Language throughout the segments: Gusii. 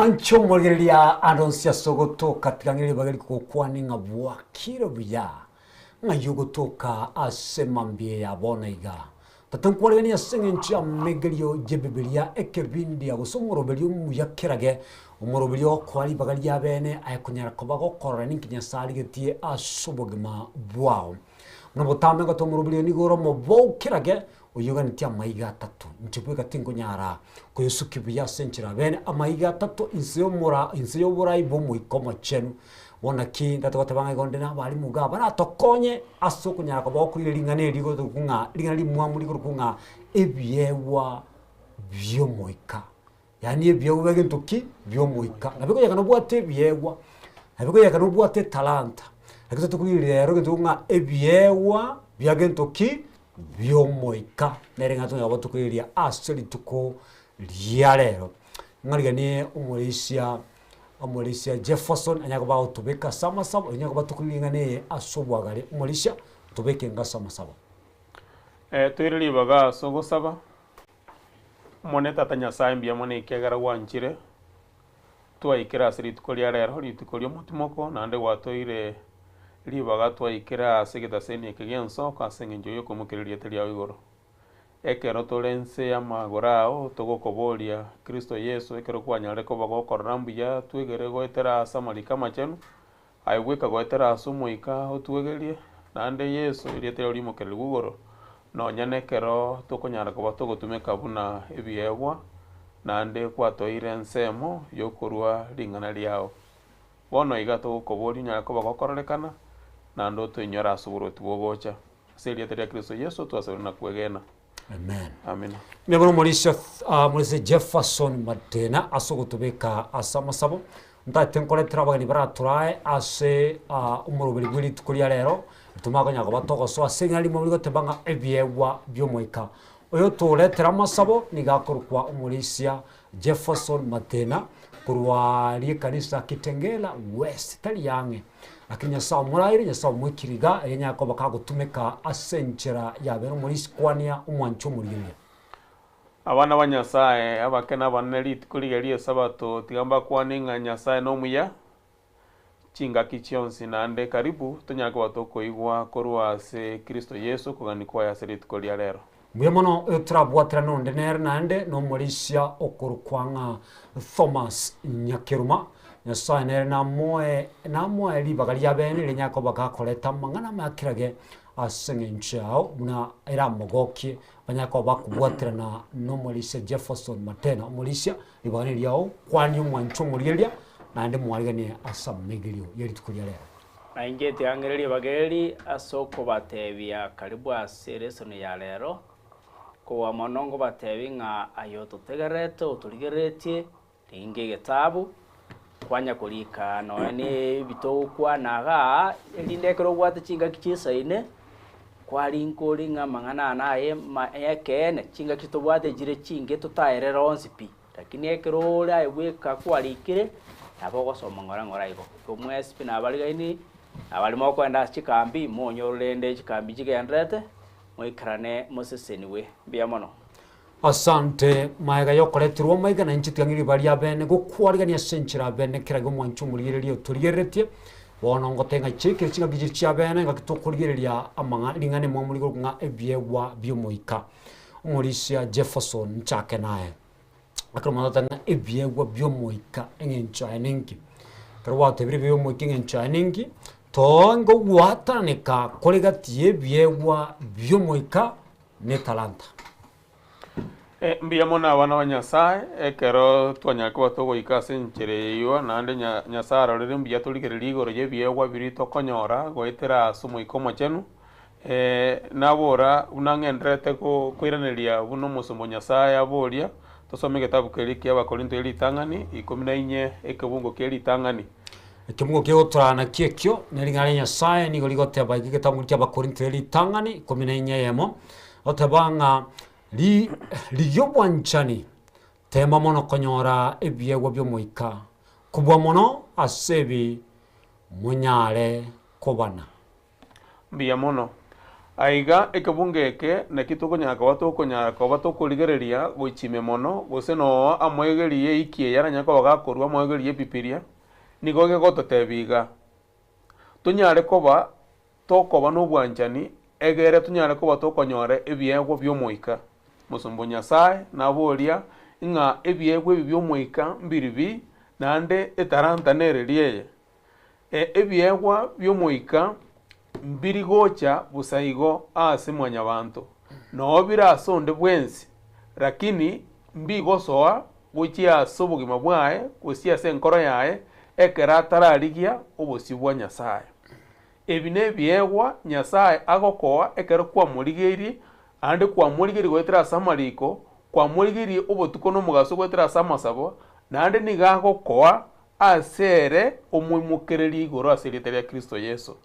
Mwanche omorigereria ande onsi ase ogotoka, tiga ng'ire ribaga eri kogokwania ng'a bwakire buya, ng'ai ogotoka ase mambia eye ya bono iga. Tata nkwariganie ase eng'encho y'amegerio y'Ebibilia, ekebindia gose omoroberio omuya kerage, omoroberio ogokoa ribaga ria bene aye konyara koba gokorora ninki Nyasae arigetie ase obogima bwao. Buna botambe ngote omoroberio nigo ore omobou kerage, Oyoganetie amaiga atato, inche bweka tinkonyara koyosukia buya ase enchera bene amaiga atato inse y'omora inse y'oborai bw'Omoika Omochenu. Bono naki ntagete goteba ng'a igo onde nabarimu iga baratokonye ase okonyara koba gokoira ring'ana eri rigotokwa ng'a ring'ana rimwamu rikorokwa ng'a ebiegwa bi'omoika. Yaani ebiegwa bia gento ki? Bi'omoika. Nabo ekoyekana nobwate ebiegwa, nabo ekoyekana nobwate etalanta, lakini totorigereria rero egento ng'a ebiegwa bia gento ki? Bi'omoika. Nere ng'a tonyara koba tokorigereria ase rituko ria rero. Ng'ariganie omorisia omorisia Jefferson anyare koba agotobeka ase amasabo, onyare koba tokorigereria ring'ana eye ase obwagare. Omorisia, tobeke inga ase amasabo. Toire ribaga ase ogosaba. Omonene Tata Nyasae mbuya mono ekiagera gwanchire twaikire ase rituko ria rero, rituko ri'omotimoko, naende gwatoeire ribaga twaikire ase egetaseni eke gi'ensoko ase eng'encho y'okoimokeria erieta riao igoro. Ekero tore inse y'amagoro ao togokoboria Kristo Yeso ekero kwanyarire koba gokorora mbuya twegere goetera ase amariko amachenu, Aye bweka goetera ase Omoika otwegerie, naende Yeso, erieta riao rimokererigwe igoro, nonya nekero tokonyara koba togotumeka buna ebiegwa, naende kwatoeire ensemo y'okorua ring'ana riao. Bono iga togokoboria onyare koba gokororekana, naende otoinyore ase oboruoti bogocha. Ase erieta ria Kristo Yeso twasabire na kwegena. Amen. Amina. Mbuya mono Morisia, ah, Morisia Jefferson Matena ase ogotobeka ase amasabo. Ntagete nkoretera abageni baratorae ase ah, omoroberi bwe rituko ria rero, tomanye konya koba togosoa ase eng'ana rimo rigoteba ng'a ebiegwa bi'omoika. Oyo otoretera amasabo nigo akorokwa Omorisia Jefferson Matena korwa riekanisa Kitengela West, tari ang'e. Lakini Nyasae omoraire, Nyasae omoikire iga, erio anyare koba kagotumeka ase enchera yabere omorisia kwania omwancho omorigereria. Abana ba Nyasae, abake na abanene rituko rigiya ri'Esabato, tiga mbakwane ng'a Nyasae nomuya chingaki chionsi, naende karibu tonyare koba tokoigwa korwa ase Kristo Yeso okogania kwaye ase rituko ria rero. Mbuya mono oyo torabwaterane onde nere naende nomorisia okorokwa ng'a Thomas Nyakeruma. Nyasae nere namoe namoe ribaga ria bene rinyare koba gakoreta amang'ana amaya kerage ase eng'encho yao buna eramogokie banyare koba bakobwaterana nomorisia Jefferson Matena. Omorisia ribaga neriao kwania omwancho omorigereria naende mwariganie ase amegerio ye rituko ria rero. Na inche tiang'ire ribaga eri ase okobatebia karibu ase elesoni ya rero, kobua mono nkobatebia ng'a aye ototegererete otorigereretie, ringa egetabu, kwanya korika nonya na ebitogokwana igaa, erinde ekero obwate chingaki chisaine, kwarinka ore ng'a amang'ana aya naye ma ekeene, chingaki tobwate chire chinge totaerere onsi pi. Lakini ekero ore aye bweka kwarikire, nabo ogosoma ng'ora ng'ora igo. Igo mwensi pi nabarigaini, nabari mokoenda ase chikambi, monyore rende chikambi chigendererete, moikerane mosesenigwe. Mbuya mono. Asante maega yokoreterwa omaiga na inche tiga ng'ire ribaga ria bene gokwarigania ase enchera ya bene kera iga omwancho omorigereria otorigereretie bono ngote ng'a chiekire chingaki chiria chia bene ngaki tokorigereria amang'a ring'ana emwamu rigoro ng'a ebiegwa biomoika. Omorisia Jefferson nchake naye. Ekero omonto agoteba ng'a ebiegwa bi'omoika eng'encho yaye ninki? Ekero gwatebire ebiegwa bi'omoika eng'encho yaye ninki, toonge ogwatananeka kore gati y'ebiegwa bi'omoika na etalanta. Mbuya mono abana ba Nyasae, ekero twanyara koba togoika ase enchera eyio, naende Nya- Nyasae arorere mbuya torigererie igoro y'ebiegwa biria tokonyora goetera ase Omoika Omochenu, Nabora buna ng'endererete koiraneria buna omosomba o Nyasae aboria, tosome egetabu keria ki'Abakorinto ye ritang'ani, ikomi na inye, ekebungo kie ritang'ani. Ekebungo kegotorana nakio ekio, ne ring'ana ria Nyasae nigo rigoteba iga egetabu ki'Abakorinto ye ritang'ani, ikomi na inye eyemo, goteba ng'a ri rigia obwanchani, tema mono konyora ebiegwa bi'Omoika, kobua mono ase ebi monyare kobana. Mbuya mono. Aiga ekebungo eke nakio tokonyara koba tokonyara koba tokorigereria gochia ime mono, gose noo amoegeri y'eiki eye aranyare koba gakorwa amoegeri y'Ebibilia, nigo gegototebia iga, Tonyare koba tokoba nobwanchani egere tonyare koba tokonyora ebiegwa bi'Omoika. Omosomba o Nyasae naboria ng'a ebiegwa ebi bi'Omoika mbiribi, naende etalanta nereri eye. Ebiegwa bi'Omoika mbiri gocha bosa igo ase mwanyabanto, noo bire ase onde bwensi, rakini mbigosoa gochia ase obogima bwaye gose ase enkoro yaye ekero atararigia obosio bwa Nyasae. Ebi nebiegwa Nyasae agokoa ekero kwamorigeirie, naende kwamorigeirie goetera ase amariko, kwamorigeirie obotuko na omogaso goetera ase amasabo, naende nigo agokoa ase ere omoimokererie igoro ase erieta ria Kristo Yeso.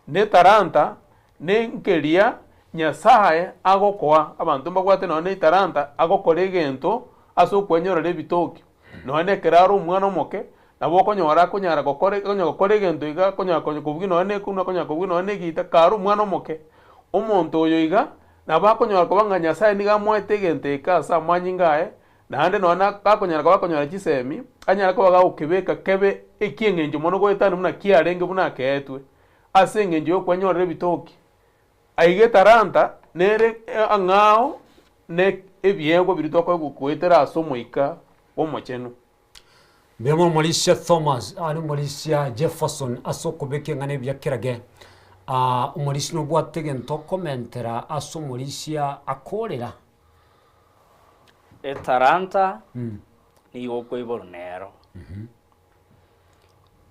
Netalanta nenkeria Nyasae agokoa, abanto mbabwate nonya ne etalanta agokora egento ase okwenyorera ebitoki, nonya na ekero are omwana omoke, nabo okonyora akonyara gokora onya gokora egento iga akonyara konya kobugia nonya na ekonu akonyara kobugia nonya na egita kare omwana omoke. Omonto oyo iga, nabo akonyora koba ng'a Nyasae nigo amoete egento eke ase amanyinga aye, Naende nonya gakonyara koba akonyora chisemi, anyare koba gagokebeka kebe eki'engencho mono goetania buna kiarenge buna akeetwe, ase engencho y'okwenyorera ebitoki. Aiga etalanta nere ang'ao ne ebiegwa biria tokoegwa goetera ase Omoika Omochenu. Mbuya mono Omorisia Thomas aria Omorisia Jefferson ase okobeka eng'ana ebuya kerage. Omorisia nobwate egento okomentera ase omorisia akorera. Etalanta nigo okoiborwa nero,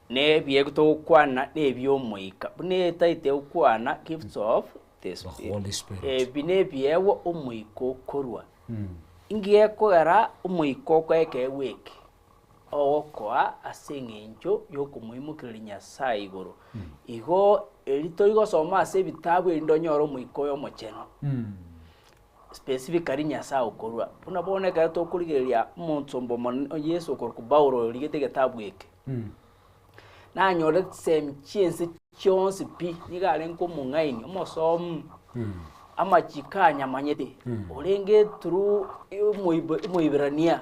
na ebiegwa togokwana na ebi'omoika, buna etaito egokwana gifts of the The Holy Spirit. Spirit. Ebi na ebiegwa omoika okorwa. Inki gekogera omoika okoa ekeegwa eke? Ogokoa ase eng'encho yokomoimokereria Nyasae igoro. Igo eri torigosoma ase ebitabu erinde onyore omoika oyo omochenu. Specifically Nyasae okorua. Buna bono ekero tokorigereria omonsomba omonene o Yeso okorokwa Paulo oyo origete egetabu eke, nanyore chisemi chi'ense chionsi pi, nigo arenge omong'aini, omosomu, amachiko anyamanyete, orenge through omoibo omoiberania.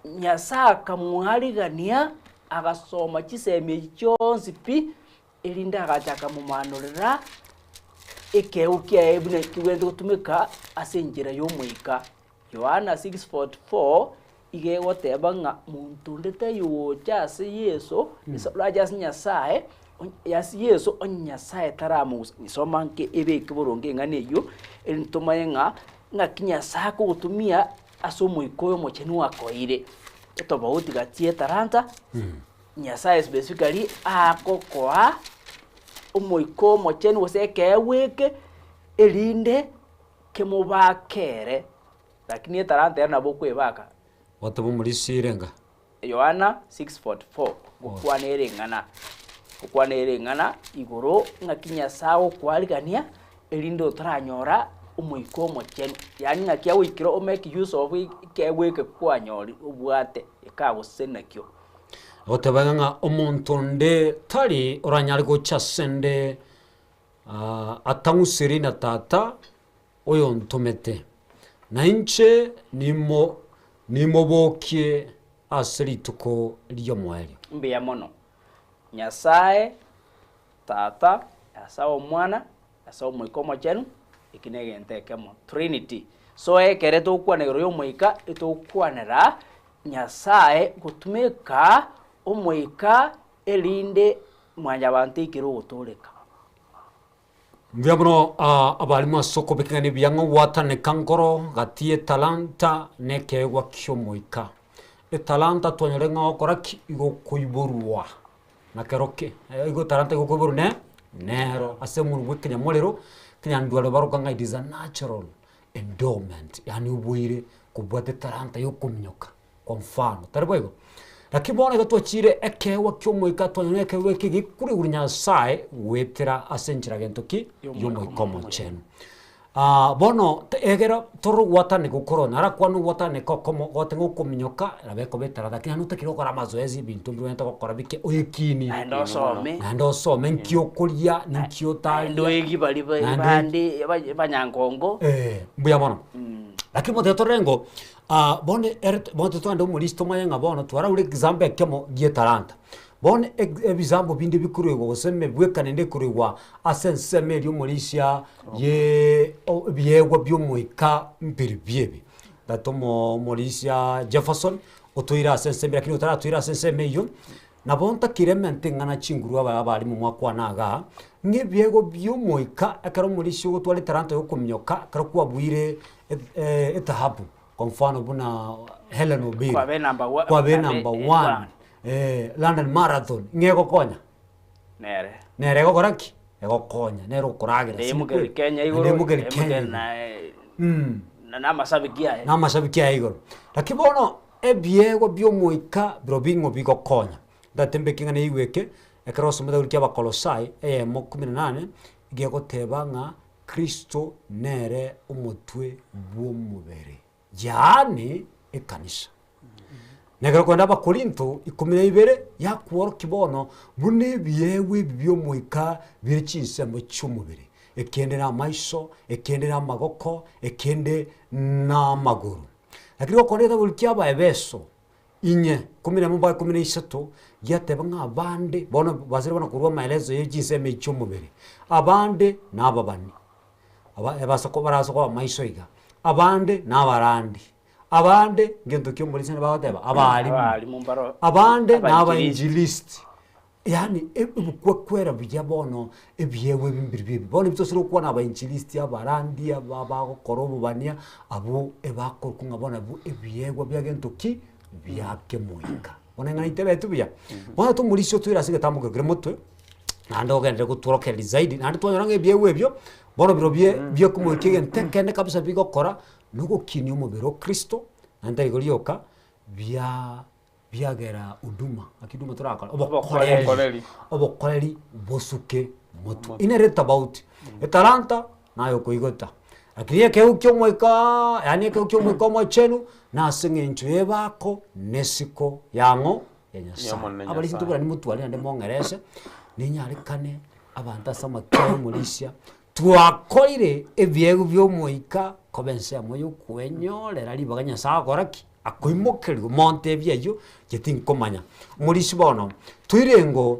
Nyasae akamwarigania, agasoma chisemi echi chionsi pi, Erinde agacha akamomanorera ekeegwa kiaye buna kegwenerete gotumeka ase enchera y'Omoika. Yohana 6:44 iga egoteba ng'a monto onde taiyo ogocha ase Yeso, orache ase Nyasaye, ase Yeso onye Nyasaye taramogusa. Soma nke ebeke boronge eng'ana eyio, erinde tomanye ng'a ng'aki Nyasaye akogotumia ase Omoika oyo Omochenu akoeire. Etobauti gati y'etalanta. Nyasae specifically agokoa Omoika Omochenu gose ekeegwa eke, erinde kemobakere, lakini etalanta ere nabo okoebaka. Gwateba omorisia erenga. Yohana 6:44 gokwana ere eng'ana, gokwana ere eng'ana igoro ng'aki Nyasae agokoarigania erinde otaranyora Omoika Omochenu, yaani ng'aki agoikera o make use of ekeegwa eke kwanyori obwate ekagosesenia nakio. Agoteba ng'a omonto onde tari oranyare gocha asende atang'usiri na Tata oyontomete, na inche nimo nimobokie ase rituko ri'omoerio. Mbuya mono. Nyasae Tata, Nyasae Omwana, Nyasae Omoika Omochenu, eki negento ekemo, Trinity. So ekere togokwana igoro y'Omoika, etogokwanera Nyasae gotumeka Omoika erinde mwanyabanto aikere ogotooreka. Mbuya mono abarimu ase okobeka ng'a nebuya ng'a ogwataneka nkoro gati y'etalanta na ekeegwa ki'omoika. Etalanta twanyore ng'a ogokora ki? Igo okoiborwa na kero ki igo etalanta igo okoiborwa ne nero ase omonwe bwa ekenyamorero, ekenyandwaro baroka ng'a it is a natural endowment yaani oboire kobwata etalanta ya okominyoka kwa mfano, tari boigo? Lakini bono iga twachire ekeegwa kia omoika twanyora ekeegwa eke gekorwa igoro Nyasaye goetera ase enchera gento ki? Ya omoika omochenu. Bono egera torogwataneka okoro narakwane ogwataneka okomo gote gokominyoka nabo ekoba etarata lakini naende otakire gokora amazoezi ebinto mbirobwenerete gokora bike oekinie. Naende osome. Naende osome nki okoria ninki otaria. Naende oegie baria ba- Naende bande aba- abanyangongo. Eh, mbuya mono. Lakini motebe torore ngo bono ere bono totwande omorisia tomanye ng'a bono twaraure example ekemo gie etalanta. Bono eg- ebisambo binde bikoruegwa gose emebwekano ende ekoruegwa ase ensemo eria omorisia ye ebiegwa bi'omoika mbiribio ebi. Tata omo omorisia Jefferson, otoire ase ensemo lakini otaratoira ase ensemo eyio, nabo ntakire emente eng'ana chinguru aba abalimu mwakwana igaa, ng'a ebiegwa bi'omoika ekero omorisia ogotwara etalanta ya okominyoka, ekero kwabuire ethahabu, kwa mfano buna Hellen Obiri, Kwabe number one- kwabe kwabe number one, London Marathon, ng'a egokonya. Nere. Nere egokora ki? Egokonya, nere okoragera Naende ase emogere kweri. Kenya Naende igoro, emogere Kenya emogere igoro. na na na amasabiki aye. Na amashabiki aye igoro. Lakini bono, ebiegwa bia omoika birobio ng'o bigokonya. Ndate mbeke ng'a naigwe eke, ekero osomete korwa kia Abakolosai, eyemo kumi na nane, gegoteba ng'a Kristo nere omotwe bw'omobere, yaani ekanisa. Na ekero okogenda Abakorinto 12, yakworokia bono buna ebiegwa ebi bi'omoika bire chinsemo chi'omobere, ekende namaiso, ekende namagoko, ekende namagoro. Lakini gokora egetabu kia Abaefeso, inye, 11 mpaka 13, giateba ng'a abande, bono basire bono korwa amaelezo ye chinsemo echi chi'omobere, abande nababani, aba ebase barase koba amaiso iga, abande nabarandi. Abande, ngento ki omorisia bagoteba? Abalimu. Abalimu mbaro Abande abainjilisti. nabainjilisti. Yaani ebikwekwera buya bono ebiegwa ebi mbiribio ebi. Bono ebi tosire gokwana abainjilisti, abarandi, aba abagokora obobania, abwo ebakorokwa ng'a bono abwo ebiegwa bia gento ki? Bia kemoika. Bono eng'ana itebetie buya. Bono tomorisia otoire ase egetambo kere kere motwe, naende ogenderere gotworokereria zaidi, naende twanyora ng'a ebiegwa ebio, bono birobio biokomoika egento ekende kabisa bigokora, Nogokinia omobere o Kristo, naende tari igo rioka, bia biagera huduma, naki huduma torakore? Obokoreri. Obokoreri. Obokoreri bosuke motwe. Inere etabauti, etalanta naye okoigota, lakini ekeegwa kia omoikaa yaani ekeegwa kia omoika omochenu, nase eng'encho y'ebako na esiko yang'o? Ya Nyasaye. Y'Omonene Abarisia Nyasaye. ntoborani motware naende mong'erese, ninyarekane abanto ase amakia y'omorisia Twakorire ebiegwa bi'Omoika koba ensemo y'okwenyorera ribaga Nyasae agokora ki? Akoimokerigwa. Montebie ayio, inche tinkomanya. Omorisia bono, toire ngo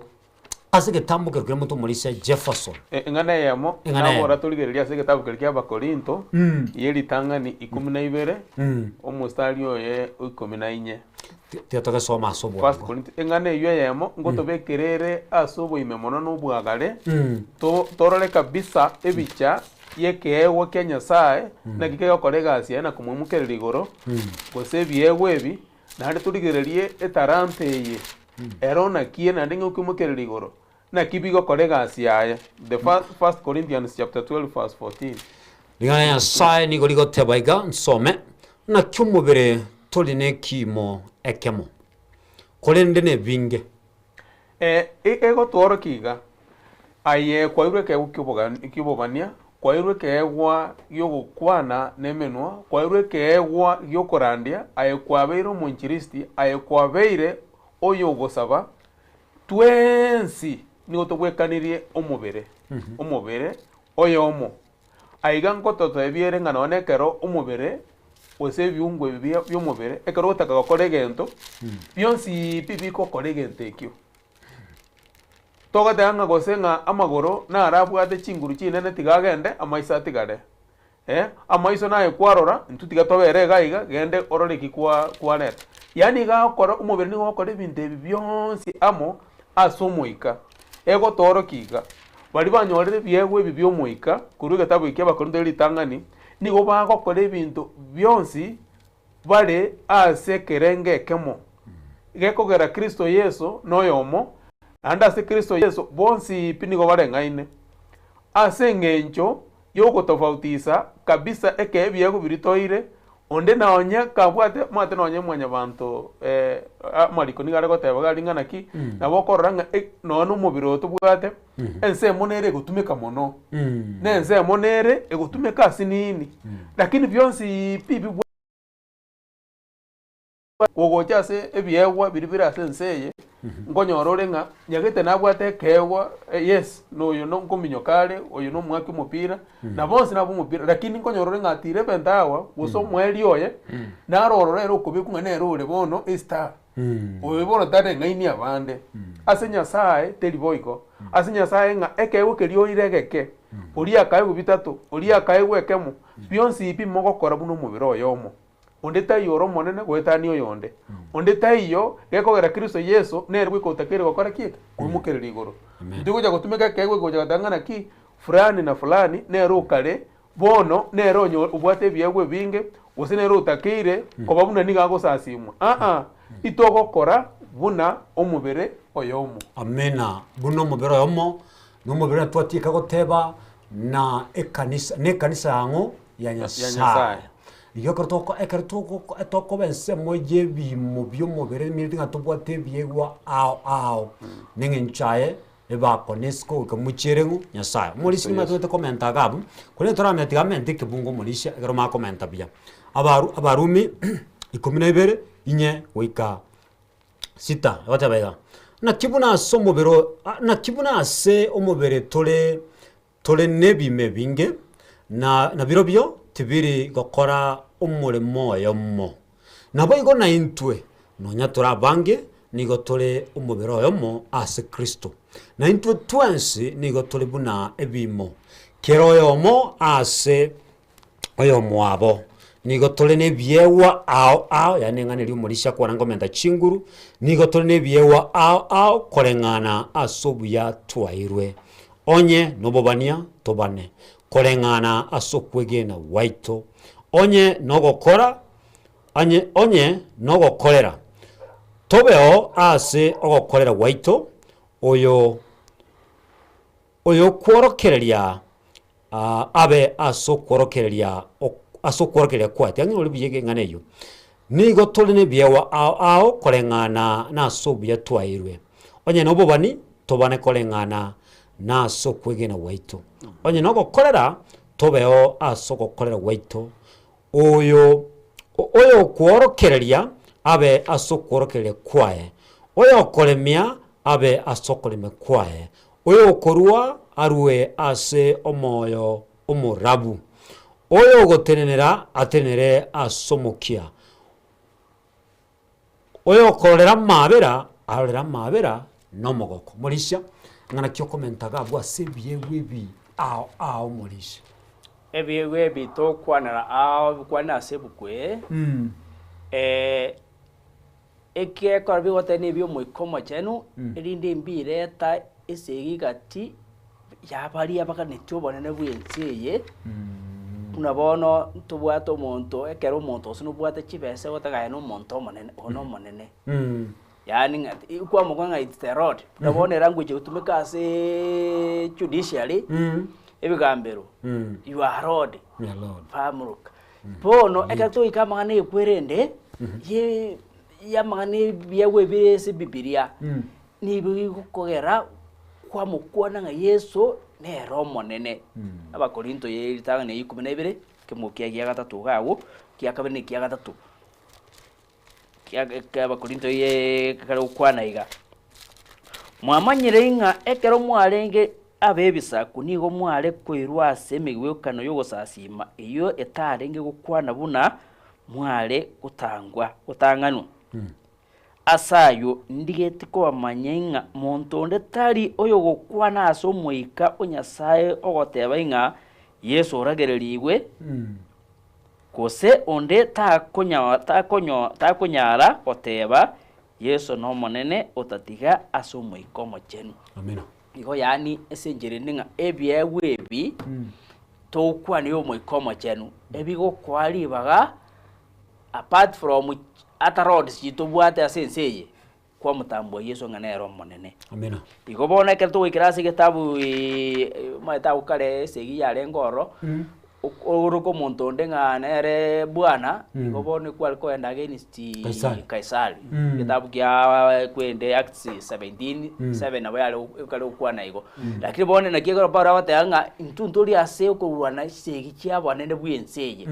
ase egetambo kero kere omonto omorisia Jefferson. Eng'ana eyemo, Eng'ana eyemo. nabora torigererie ase egetabu keria kia Abakorinto, ye ritang'ani ikomi na ibere, omostari oye o ikomi na inye. Tiga togesoma ase First obwango. Corinthians, eng'ana eyio eyemo ngotobekera ere ase oboime mono na obwagare, to- torore kabisa ebicha y'ekeegwa kia Nyasae, naki kegokora egasi yaye na komoimokereria igoro, gose ebiegwa ebi, naende torigererie etalanta eye, ero naki naende ng'a okoimokereria igoro, naki bigokora egasi yaye. The first, First Corinthians chapter 12 verse 14. Ring'ana ria Nyasae nigo rigoteba iga, nsome, Naki omobere tori nekiimo ekemo, korende nebinge. Eh, egotworokia iga, aye kwairwe ekeegwa ki'oboga- ki'obobania, kwairwe ekeegwa gi'ogokwana nemenwa, kwairwe ekeegwa gi'okorandia, aye kwabeire omoinchilisti, aye kwabeire oyogosaba, Twensi nigo tobwekanirie omobere, omobere oyomo. Aiga ngototebia ere ng'a nonye ekero omobere gose ebiungo ebi bia bi'omobere, ekero ogotaka gokora egento, bionsi pi bigokora egento ekio. Togoteba ng'a gose ng'a amagoro naro abwate chinguru chinene tiga agende, amaiso atigare. Amaiso naye kwarora, intwe tiga tobere iga iga, gende orore eki kwa kwareta. Yaani iga agokora omobere nigo ogokora ebinto ebi bionsi amo ase omoika. Egotoorokia iga, baria banyorire ebiegwa ebi bia omoika korwa egetabu eke ki'Abakorinto ritang'ani, nigo bagokora ebinto bionsi bare ase ekerengo ekemo, gekogera Kristo Yeso noyomo, naende ase Kristo Yeso bonsi pi nigo bareng'aine. Ase engencho y'ogotofautisa kabisa ekeebiegwa biria toire, Onde nonye kabwate omanyete nonye mwanyabanto amariko nigo are goteba iga aria ng'a naki, nabo okorora ng'a e nonye na omobere oyo tobwate, ensemo nere egotumeka mono, na ensemo nere egotumeka ase nini, lakini bionsi pi bibwa Kogocha ase ebiegwa biria bire ase ense eye, nkonyora ore ng'a nyagete nabwate ekeegwa, yes, na oyo no nkominyoka are, oyo na omwaki omopira, na bonsi nabo omopira, lakini nkonyora ore ng'a atire ebento awa, gose omoerio oye, naro ororo ere okobekwa ng'a nere ore bono estar. Oyo bono tareng'aini abande. Ase Nyasaye teri boigo. Ase Nyasaye ng'a ekeegwa keria oire egeke, oria akaegwa bitato, oria akaegwa ekemo, bionsi pi mogokora buna omobere oyomo. Onde taiyo ore omonene goetania oyonde. Onde taiyo gekogera Kristo Yeso nere bweka otakeire gokora ki? Koimokereria igoro. Ntogocha gotumeka ekeegwa egocha goteba ng'a naki fulani na fulani nere okare bono nere onye obwate ebiegwa ebinge gose nere otakeire koba buna nigo agosasimwa. Aa, itogokora buna omobere oyomo. Amina. Buna omobere oyomo, na omobere twatieka goteba na ekanisa, na ekanisa yang'o? Ya Nyasaye. Nyasaye. Rigia ekero toko ekero togoko tokoba ensemo y'ebimo bi'omobere eminto ng'a tobwate ebiegwa ao ao, na eng'encho aye ebakone isiko goika mochiere ng'o Nyasaye. Omorisia nigo atagete komenta iga abwo, korende toramenya tiga amente ekebungo omorisia ekero omanye komenta buya. Abaru abarumi ikomi na ibere, inye goika sita, egoteba iga, naki buna ase omobere o naki buna ase omobere tore Tore nebimo ebinge, na nabirobio tibiri gokora omoremo oyomo. Naboigo naintwe, nonya tore abange, nigo tore omobere oyomo ase Kristo, na intwe twensi nigo tore buna ebimo, kera oyomo ase oyomwabo. Nigo tore nebiegwa ao ao, yaani eng'ana eria omorisia akwana nkomenta chinguru, nigo tore nebiegwa ao ao koreng'ana ase obuya twairwe. Onye nobobania tobane, koreng'ana ase okwegena gwaito. Onye nogokora, onye onye nogokorera, tobeo ase ogokorera gwaito, oyo oyokworokereria abe ase okworokereria ase okworokereria kwaye. Tiga ng'irore buya eng'ana eyio. Nigo tore nebiegwa ao ao koreng'ana nase obuya twaeirwe. Onye nobobani, tobane koreng'ana nase okwegena gwaito. Onye nogokorera, tobeo ase ogokorera gwaito. Oyo oyokworokereria abe ase okworokereria kwaye, oyokoremia abe ase okoremia kwaye, Oyokorua arue ase omoyo omorabu, oyogotenenera atenenere ase omokia, oyokororera amaabera arorere amaabera nomogoko. Morisia, ng'a naki okomenta iga abwo ase ebiegwa ebi ao ao morisia. Ebiegwa ebi tokwanera ao bikwane ase ebuku eye, Ekiekora bigotebia nebi'Omoika Omochenu, erinde mbireta esegi gati yabaria baganetie obonene bw'ense eye, buna bono ntobwate omonto ekero omonto gose nobwate chibesa ogoteba aye nomonto omonene, oyo nomonene. Yaani ng'a kwamokora ng'a it's the Lord. Buna bono elanguage egotumeka aseeee judiciary, ebigambero, you are Lord, famrook. Bono ekero togoika amang'ana ekwerende, ye y'amang'ana ebiegwa ebire ase Ebibilia, nigo bigokogera kwamokwana ng'a Yeso nere Omonene. Abakorinto ye ritang'ani ya ikomi na ibere, ekemogo kiaye gia gatato iga agwo, kia kabere na ekia gatato. Kia kia Abakorinto ye ekero gokwana iga, Mwamanyire ng'a ekero mwarenge ab'ebisaku nigo mware koirwa ase emegwekano y'ogosasiima eyio etarenge gokwana buna mware gotangwa gotang'anwa. Ase ayio ndigeti kobamanyia ng'a monto onde tari oyogokwana ase Omoika o Nyasae ogoteba ng'a Yeso oragererigwe, gose onde takonyara goteba, Yeso n'Omonene, otatiga ase Omoika Omochenu. Amina. Igo yaani ase enchera ende ng'a ebiegwa ebi togokwana y'Omoika Omochenu, ebigokoa ribaga apart from ata roads chiri tobwate ase ense eye, kwamotambua Yeso ng'a nere Omonene. Amina. Igo bono ekero togoikera ase egetabu omanyete agwo kare esegi yarenge ororo, Oroke omonto onde ng'a nere bwana, igo bono ekware kogenda against Kaisari. Kaisari. Egetabu kia kwende Acts 17, 7 nabo yare ekare gokwana igo. Lakini bono naki ekero Paulo agoteba ng'a intwe ntori ase okorwana chisegi chia abanene bwa ense eye,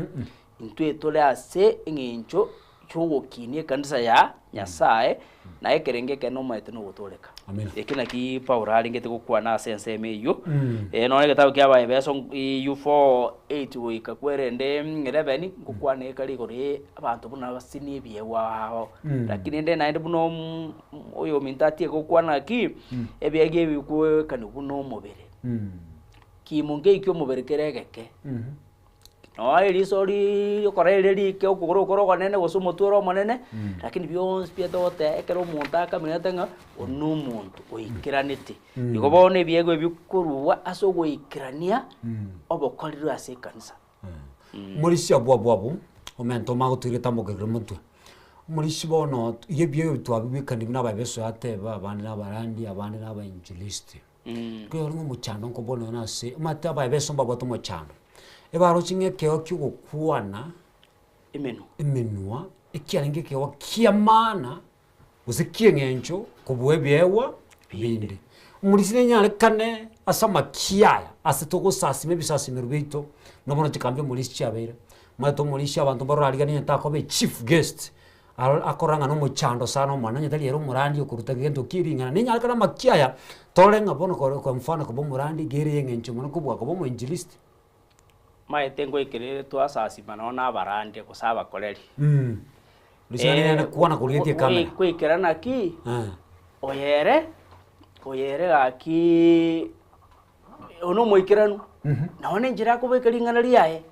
intwe tore ase eng'encho y'ogokinia ekanisa ya Nyasaye, na ekerengo ekene nomaete nogotooreka. Amina. Eki naki Paulo arengete gokwana ase ensemo eyio. Nonya egetabu kia Abaefeso eyio 4:8 goika kwerende 11, ngokwana ekare igoro ye abanto buna abasini ebiegwa ao. Lakini rende naende buna omo oyominto atieke gokwana ng'aki, ebiegwa ebi bikoekanigwa buna omobere. Kiimo nkei kia omobere kere egeke. Nonya eriso riokora rire rike, okogoro okore okonene gose omotwe ore omonene, lakini bionsi pi togoteba ekero omonto akamenyete ng'a oyo na omonto oikeranete. Igo bono ebiegwa ebi korwa ase ogoikerania obokoreri ase ekanisa. Omorisia abwo abwo abwo, omento omagotwire etambokerire motwe. Omorisia bono iga ebiegwa ebi twabibekani buna abaebeso yateba abande na abarandi abande na abainjilisti. Ekero ng'a omochando nkobua nonya na ase omanyete abaebeso mbabwate omochando, ebaroche ng'a ekeegwa kia ogokwana Emenwa. emenwa, ekiarenge ekeegwa kia maana gose kia eng'encho kobua ebiegwa binde. Omorisia nenyarekane ase amakia aya ase togosasima ebisasimero biaito, buna bono chikambi omorisia chiabeire, omanyete omorisia abanto mbarorariganie onye takoba echief guest, Aro akorora ng'a nomochando sana omonene, onye tari ere omorandi okoruta gento ki ring'ana. Ninyare kare amakia aya, tore ng'a bono kore kwa mfano koba omorandi iga ere ey'eng'encho mono kobua koba omoinjilisti. Maete ngoikerere twasasima nonya na abarandia gose abakoreri. Risaani riane kwana korigetie ekamera. Goikera naki, Eh. oyere, oyere gaki oyo nomoikeranu, nonye na enchera akobeka ring'ana riaye,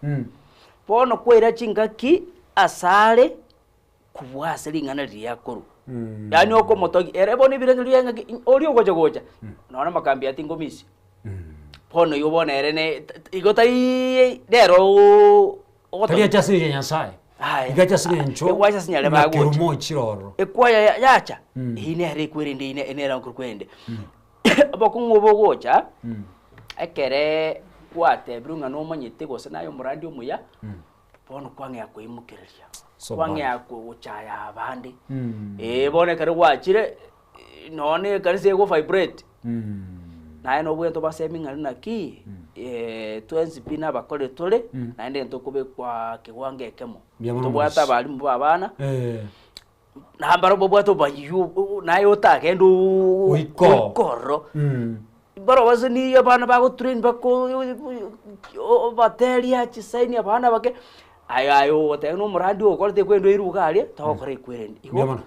bono kwaira chingaki asare kobua ase ring'ana riria akorwa. Yaani okomotogia, ere bono ebirengererio biaye ng'aki oria ogocha gocha, nonye amakambi aya tingomisia. Bono igo bono ere ne igo tariiii nere ooo Tari ache ase engencho ya Nyasaye, Aya. iga ache ase eng'encho Egwacha ase nyarebe ng'a agocha. kerumo ochire ororo. Ekwaya ya- yacha, eyio nere ekwerende eyio ne- nere ekwerende. Obokong'u obo bogocha, ekere gwatebirwe ng'a nomanyete gose naye omorandi omuya, bono kwang'ea koimokereria, So kwang'ea gochaya abande. Eh, bono ekero gwachire, nonye na ekanisa ego vibrate, naye nobwenerete obasemi ng'a naki, twensi pi nabakore tore, naende ntokobekwa kewango ekemo. Mbuya mono Tobwate Morris. abalimu ba abana, Eh. Na mbarabwo babwate obobayio naye otagende oo Oike oike ororo. Barabwo ase nigo abana bagotrain bako obateria chisaini abana abake, aye aye ogoteba na omorandi ogokorete ekwende oirwe iga aria, togokora ekwerende. Mbuya Igo, mono.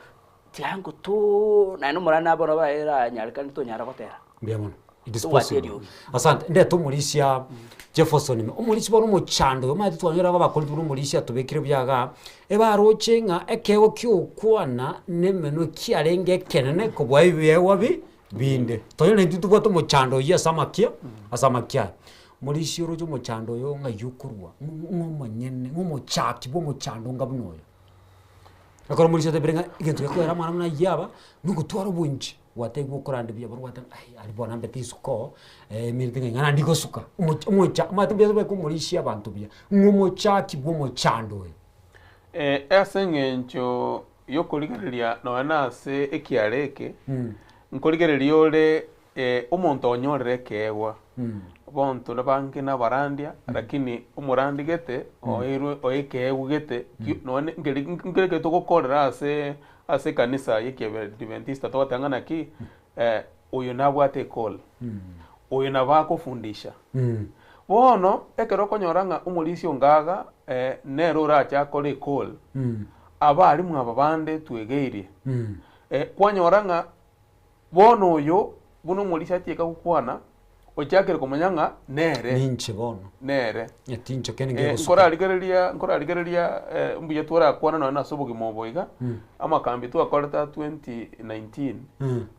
tiga ngotoo naende omorandi nabo eranyareka tonyara gotera. Mbuya mono. It is Tobwati possible. eriogi. Asante. Ndete omorisia Jefferson ime. Omorisia bono omochando oyo omanyete twanyora abakoreti buna omorisia atobekire buya igaa, ebaroche ng'a ekeegwa kia ogokwana na emenwa kiarenge ekenene kobua ebiegwa bi binde. Tonyore intwe tobwate omochando oyio ase amakia ase amakia aya. Omorisia oroche omochando oyo ng'ai okorwa, ng'a omonyene, ng'a omochaki bwa omochando onga buna oyo. Ekero omorisia otebire ng'a egento gekoera amang'ana buna ayio aba, nogotwara obwanchi. Gwatebiwa okorande buya bono gwateba ai aria bono nambete isiko eminto ng'a ing'ana ndigosuka omoch omocha omanyete mbuya tobe komorisia abanto buya, ng'a omochaki bwa omochando oyo. Ase eng'encho y'okorigereria nonya na ase ekiara eke, nkorigereria ore omonto onyorire ekeegwa, Abanto nabange nabarandia, lakini omorandi gete oeirwe oe ekeegwa gete ki nonye nkeri nkere ekero togokorera ase ase ekanisa ya ekiadventista togoteba ng'a naki oyo nabwate ecall, oyo nabo akofundisha. Bono ekero okonyora ng'a omorisia onga iga nere orache akore ecall, abalimu aba bande twegeirie, kwanyora ng'a Bono oyo, buna omorisia atieka gokwana, ochakire komanya ng'a nere. Ninche bono. Nere. Ng'a tinche kende Eh, ngegosuka. nkorarigereria nkorarigereria eh, mbuya twarakwana nonya nase obogima obo iga, amakambi twakorete aa 2019,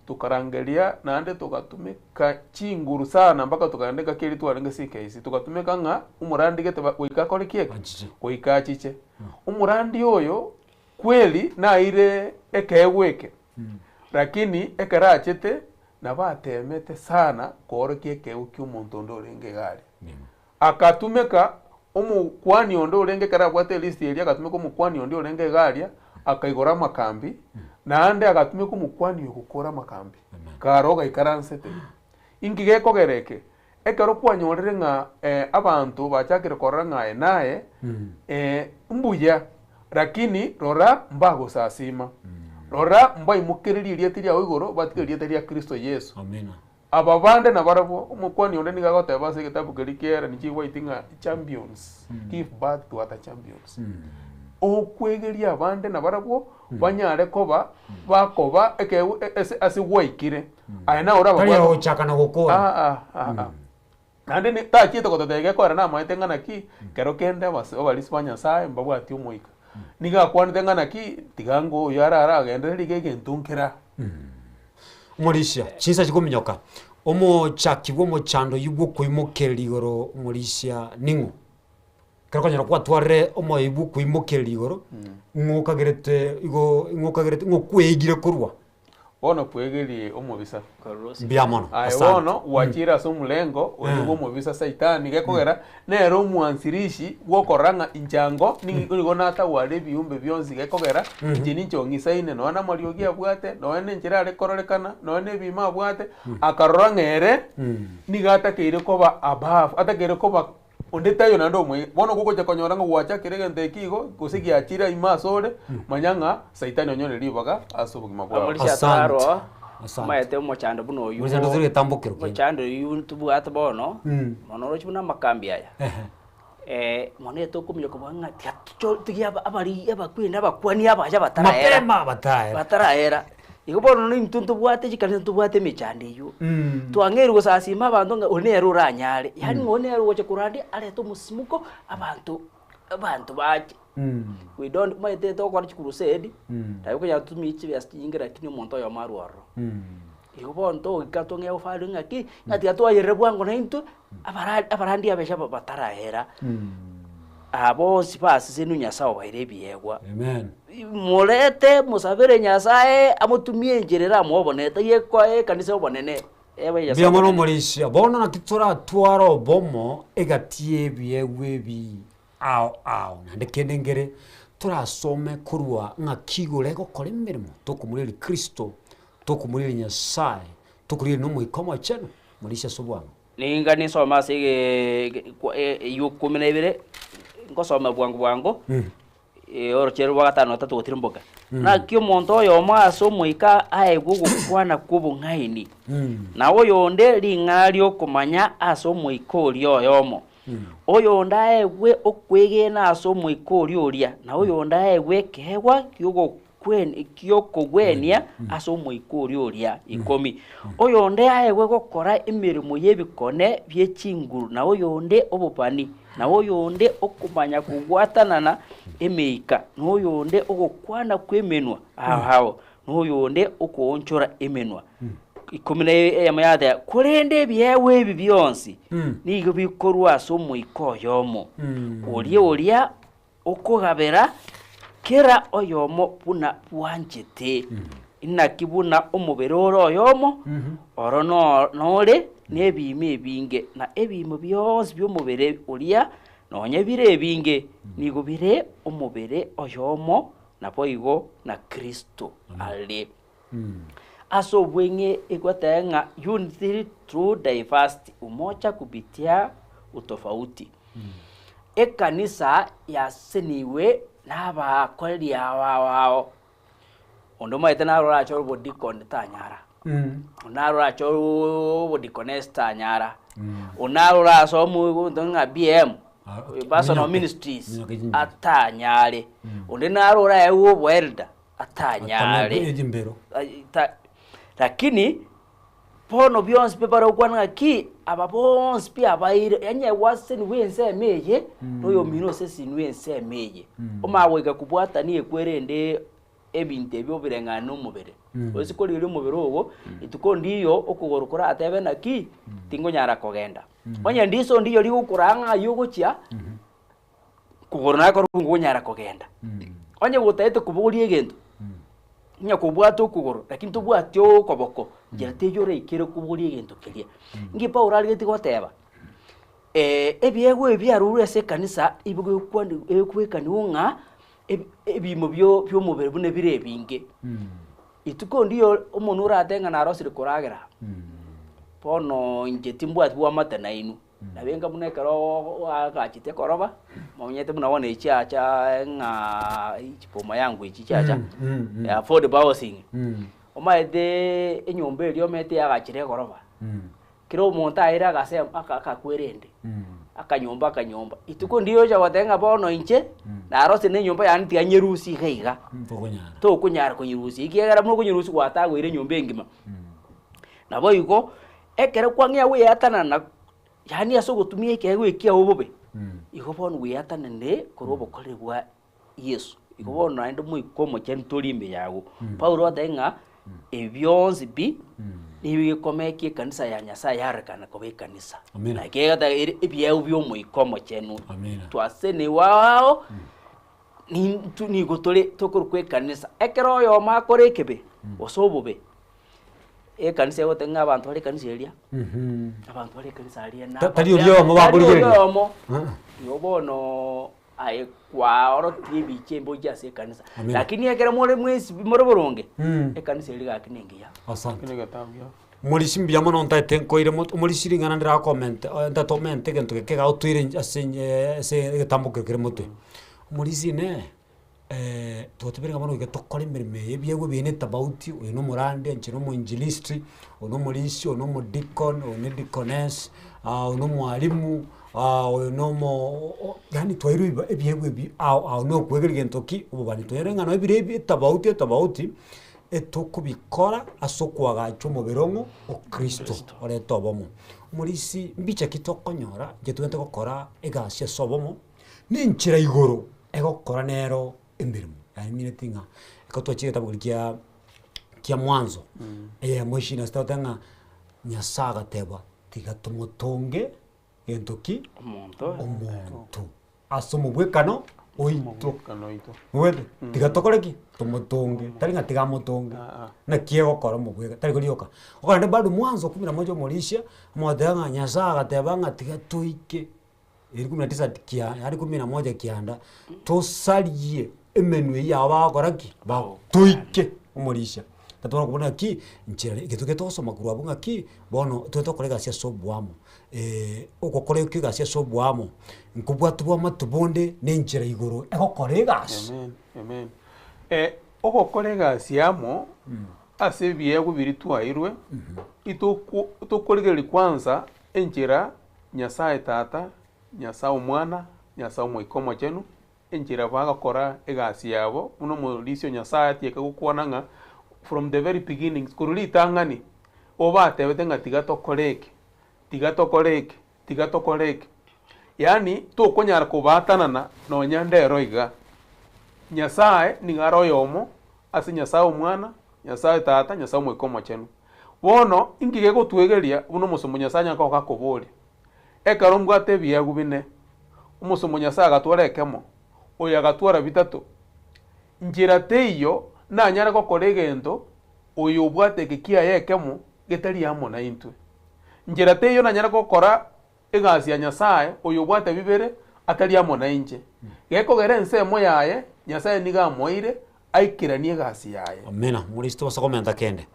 tokarangeria naende togatumeka chinguru sana mpaka tokagenda engaki eria twarenge CKC, togatumeka ng'a omorandi gete ba goika akore ki eke? Achiche. Goika achiche. Omorandi oyo, kweli naire ekeegwa eke, Lakini ekero achete, nabo ateemete sana koorokia ekeegwa ki'omonto onde orenge iga aria. Akatumeka Omokuani onde orenge ekero abwate elist eria agatumeka omokuani onde orenge iga aria, akaigora amakambi, naende agatumeka omokuani oyo gokora amakambi, kare ogaikaransete. Inki gekogera eke? Ekero kwanyorire ng'a abanto bachakire korora ng'a aye naye mbuya, rakini rora mbagosasima, rora mbaimokererie erieta riao igoro batige erieta ria Kristo Yeso. Amina. Aba bande nabarabwo, omokuani onde nigo agoteba ase egetabu keria ki'Ere Nichigwaiti ng'a champions give birth to other champions. Okwegeria abande nabarabwo banyare koba bakoba ekeegwa ase ase gwaikire. Aye naye Tari orababwate ogochaka na gokora. Ah, ah, ah, ah. Naende ni tachiete gototebia gekoera namaete ng'a naki, kero kende abas abarisia ba Nyasaye mbabwati omoika. Nigo akwanete ng'a naki, tiga ng'o oyo arara agenderere iga egento nkera. Omorisia, chinsa chikominyoka, omochaki bw'omochando oyio bw'okoimokereria igoro omorisia ning'o? Ekero okonyora kwatwarire omoyo oyio bw'okoimokereria igoro, ng'o okagerete igo ng'o okagerete ng'o okweigire korwa? Bono kwegerie omobisa. Mbuya mono. Aye Asante. bono gwachire ase omorengo oria bw'omobisa Saitani, gekogera nere omwansirishi bw'okorora ng'a inchango nigo natagware ebiumbe bionsi, gekogera inche ninche ong'isaine, nonya namariogi abwate, nonya nenchera are kororekana, nonya na ebiimo abwate, akarora ng'a ere nigo atakeire koba above, atakeire koba Onde taiyo naende omoige. Bono gogocha konyora ng'a gwachakire egento eke igo, gose giachire ime asore, manya ng'a Saitani onyorire ribaga ase obogima bwao. Omorisia Asante. atararwa, Asante. omanyete omochando buna oywo Omochando tore getambokero kende. omochando oywo tobwate bono, mono oroche buna amakambi aya, mono etokominyoka bwango ng'a tiga tocho tiga aba abari abakwenda abakwani abaye bataraera, Mapema bataraera. bataraera. Igo bono na intwe ntobwate chikanisa ntobwate emechando eywo, twang'eirwe gosasima abanto ng'a oria nere oranyare, yaani ng'a oria nere ogocha korandia arete omosimuko abanto abanto bache. We don't omanyete togokora chikurusedi, nabo okonyora totumie chibesa chinyinge lakini omonto oyomo arwe ororo. Igo bono togoika tong'ee gofari ng'aki, ng'a tiga twayerire bwango naintwe, abara abarandia abeche aba bataraera, aba bonsi basesenwe Nyasaye obaeire ebiegwa. Amen. Morete mosabere Nyasaye amotumie enchera eramoe obonene, tari ekoa ekanisa obonene, ebe Nyasaye Mbuya mono obonene. omorisia, bono naki toratware obomo egati y'ebiegwa ebi ao ao, naende kende nkere torasome korwa ng'aki igoro egokora emeremo, tokomorigereria Kristo, tokomorigereria Nyasaye, tokorigereria na Omoika Omochenu, morisia ase obwango. Ninga ninsome ase eywo ikomi na ibere, ngosoma bwango bwango, orochere rwa gatano na gatato gotirimboka. Naki omonto oyomo ase omoika aegwe ogokwana kw'obong'aini, na oyonde ring'ana ri'okomanya ase omoika oria oyomo, oyonde aegwe okwegena ase omoika oria oria, na oyonde aegwe ekeegwa gi'okogwenia ase omoika oria oria. Ikomi. Oyonde aegwe gokora emeremo y'ebikone bie chinguru, na oyonde obobani, na oyonde okomanya kogwatanana emeika, na oyonde ogokwana kw'emenwa ao ao, na oyonde okoonchora emenwa. Ikomi na eyemo yateba, korende ebiegwa ebi bionsi nigo bikorwa ase Omoika oyomo, oria oria okogabera kera oyomo buna bwanchete. Inaki buna omobere ore oyomo, oro nore nebiimo ebinge, na ebiimo bionsi bi'omobere oria, nonya bire ebinge, nigo bire omobere oyomo, naboigo na Kristo are. Ase obweng'e egoteba ng'a unity through diversity, umoja kupitia utofauti. Ekanisa yasenigwe nabakoreri ao ao ao, onde omanyete naro orache obodikoni tanyara, onde naro orache obodikonesi tanyara, onde naro orasome omonto ng'a BM, personal ministries atanyare, onde naro oraegwe oboelder atanyare. Lakini bono bionsi pi bare gokwana ng'aki, aba bonsi pi abaire, onye gwasesenigwe ensemo eye, na oyomino osesenigwe ensemo eye. Omanye goika kobwatania ekwerende ebinto ebi obireng'ane na omobere. Gose korigereria omobere ogo, rituko ndiyo okogoro koratebe naki, tingonyara kogenda. Onye ndiso ndiyo rigokoraa ng'a aywo ogochia, Kogoro naye korwa ngonyara kogenda. Onye gotagete kobogoria egento, onye kobwate okogoro lakini tobwati okoboko, nchera teiyo oraikere kobogoria egento keria. Nki Paulo arigetie goteba? Ebiegwa ebi biarurwe ase ekanisa ebigokwani ebikobwekaniwa ng'a ebi ebiimo bio biomobere buna bire ebinge. Rituko ndiyo omonwe oratebe ng'a narosire koragera, bono inche timbwati bwamate nainwe, nabo enga buna ekero oagachete ekoroba, momanyete buna bono echi chiacha ng'a chiboma yangu echi chiacha, affordable housing, omaeteeee enyomba eria omanyete yagachire egoroba. Kera omonto aire agase aka akakwerende, akanyomba akanyomba. Rituko ndiyocha goteba ng'a bono inche, narosire na enyomba yane tiga nyerusie iga iga. Tokonyara. Tokonyara konyerusia ekiagera buna okonyerusia gwatagoire enyomba engima. Nabo igo, ekero kwang'ea goeatanana yaani ase ogotumia ekeegwa ekiao bobe, igo bono gweatananire korwa obokoreri bwa Yeso. Igo bono naende Omoika Omochenu tori ime yago. Paulo agotebi ng'a ebi bionsi pi, nigo gekomekia ekanisa ya Nyasaye yarorekana koba ekanisa. Amina. Naki egoteba ere ebiegwa bia Omoika Omochenu. Amina. Twasenigwe ao, nintwe nigo tore tokorokwa ekanisa. Ekero oyomo akore ekebe, gose obobe, ekanisa egoteba ng'a abanto bare ekanisa eria, abanto bare ekanisa aria na Ta- tari oria oyomo tari oria bakorigereria. oyomo. Igo bono Aye kwaorokirie ebicha embochie ase ekanisa, Amina. lakini ekero more mwensi pi more boronge, Mm. ekanisa eria gaki nengiya. Asante. Kene getabu gia. Morisi mbuya mono ntaete nkoire moto omorisi ring'ana ndira comment ntaete omente egento geke iga otoire inche ase inye ase egetambo kere kere motwe. Omorisi inee, twatebire ng'a bono goika tokore emeremo eye ebiegwa ebi ne etofauti, oyo na omorandi, inche na omoinjilisti, oyo na omorisia, oyo na omodikon, oyo na edikoness, oyo na omwalimu. oyo na omo o- yaani twairwe ebiba ebiegwa ebi ao ao na okoegeria gento ki, obobani. Tonyore ng'a nonye bire ebi etofauti etofauti, etokobikora ase okoagacha omobere ong'o o kristo orete obomo. Omorisia mbicha ki tokonyora inche tobwenerete gokora egasi ase obomo, na enchera igoro egokora nero emeremo, yaani mineti ng'a ekero twachire egetabu keria kia kia mwanzo, eyemo ishirini na sita egoteba ng'a Nyasaye agateba tiga tomotonge gento ki? Omonto. Omonto ase omobwekano oito. Omobwekano oito. Omanyete? Tiga tokore ki? Tomotonge, tari ng'a tiga amotonge, Ah, ah. naki egokora omobweka tari korioka. Okogenda bado mwanzo kumi na moja omorisia, omoteba ng'a Nyasaye agateba ng'a tiga toike eri kumi na tisa kia yaani kumi na moja kianda, tosarie emenwa eywo yabo bagokora ki? Bago toike omorisia. Tatwara kobuna naki, nchera egento keria togosoma korwa abwo ng'aki, bono tobe togokora egasi ase oboamo ogokora ekio egasi ase oboamo, nkobwati bw'amato bonde na enchera igoro egokora egasi. Amen, amen. Ogokora egasi amo ase ebiegwa biria twaeirwe, itoku tokorigereria kwanza enchera Nyasae Tata, Nyasae Omwana, Nyasae Omoika Omochenu, enchera bagokora egasi yabo, buna omorisia o Nyasae atieke gokwana ng'a from the very beginnings, korwa ritang'ani, obatebete ng'a tiga tokore eke, tiga tokore eke, tiga tokore eke. Yaani tokonyara kobaatanana nonya ndero iga. Nyasae nigo are oyomo ase Nyasae Omwana, Nyasae Tata, Nyasae Omoika Omochenu. Bono inki gegotwegeria buna omosomba o Nyasae anyare koba gakoboria? Ekero mbwate ebiegwa bine, omosomba o Nyasae agatwara ekemo, oyo agatwara bitato, nchera teiyo nanyare gokora egento oyo obwate eke kiaye ekemo getari amo naintwe. Nchera teiyo nanyare gokora egasi ya Nyasae oyo obwate bibere atari amo nainche. Gekogera ensemo yaye Nyasae nigo amoeire aikeranie egasi yaye. Amina, omorisia tobasa komenta kende.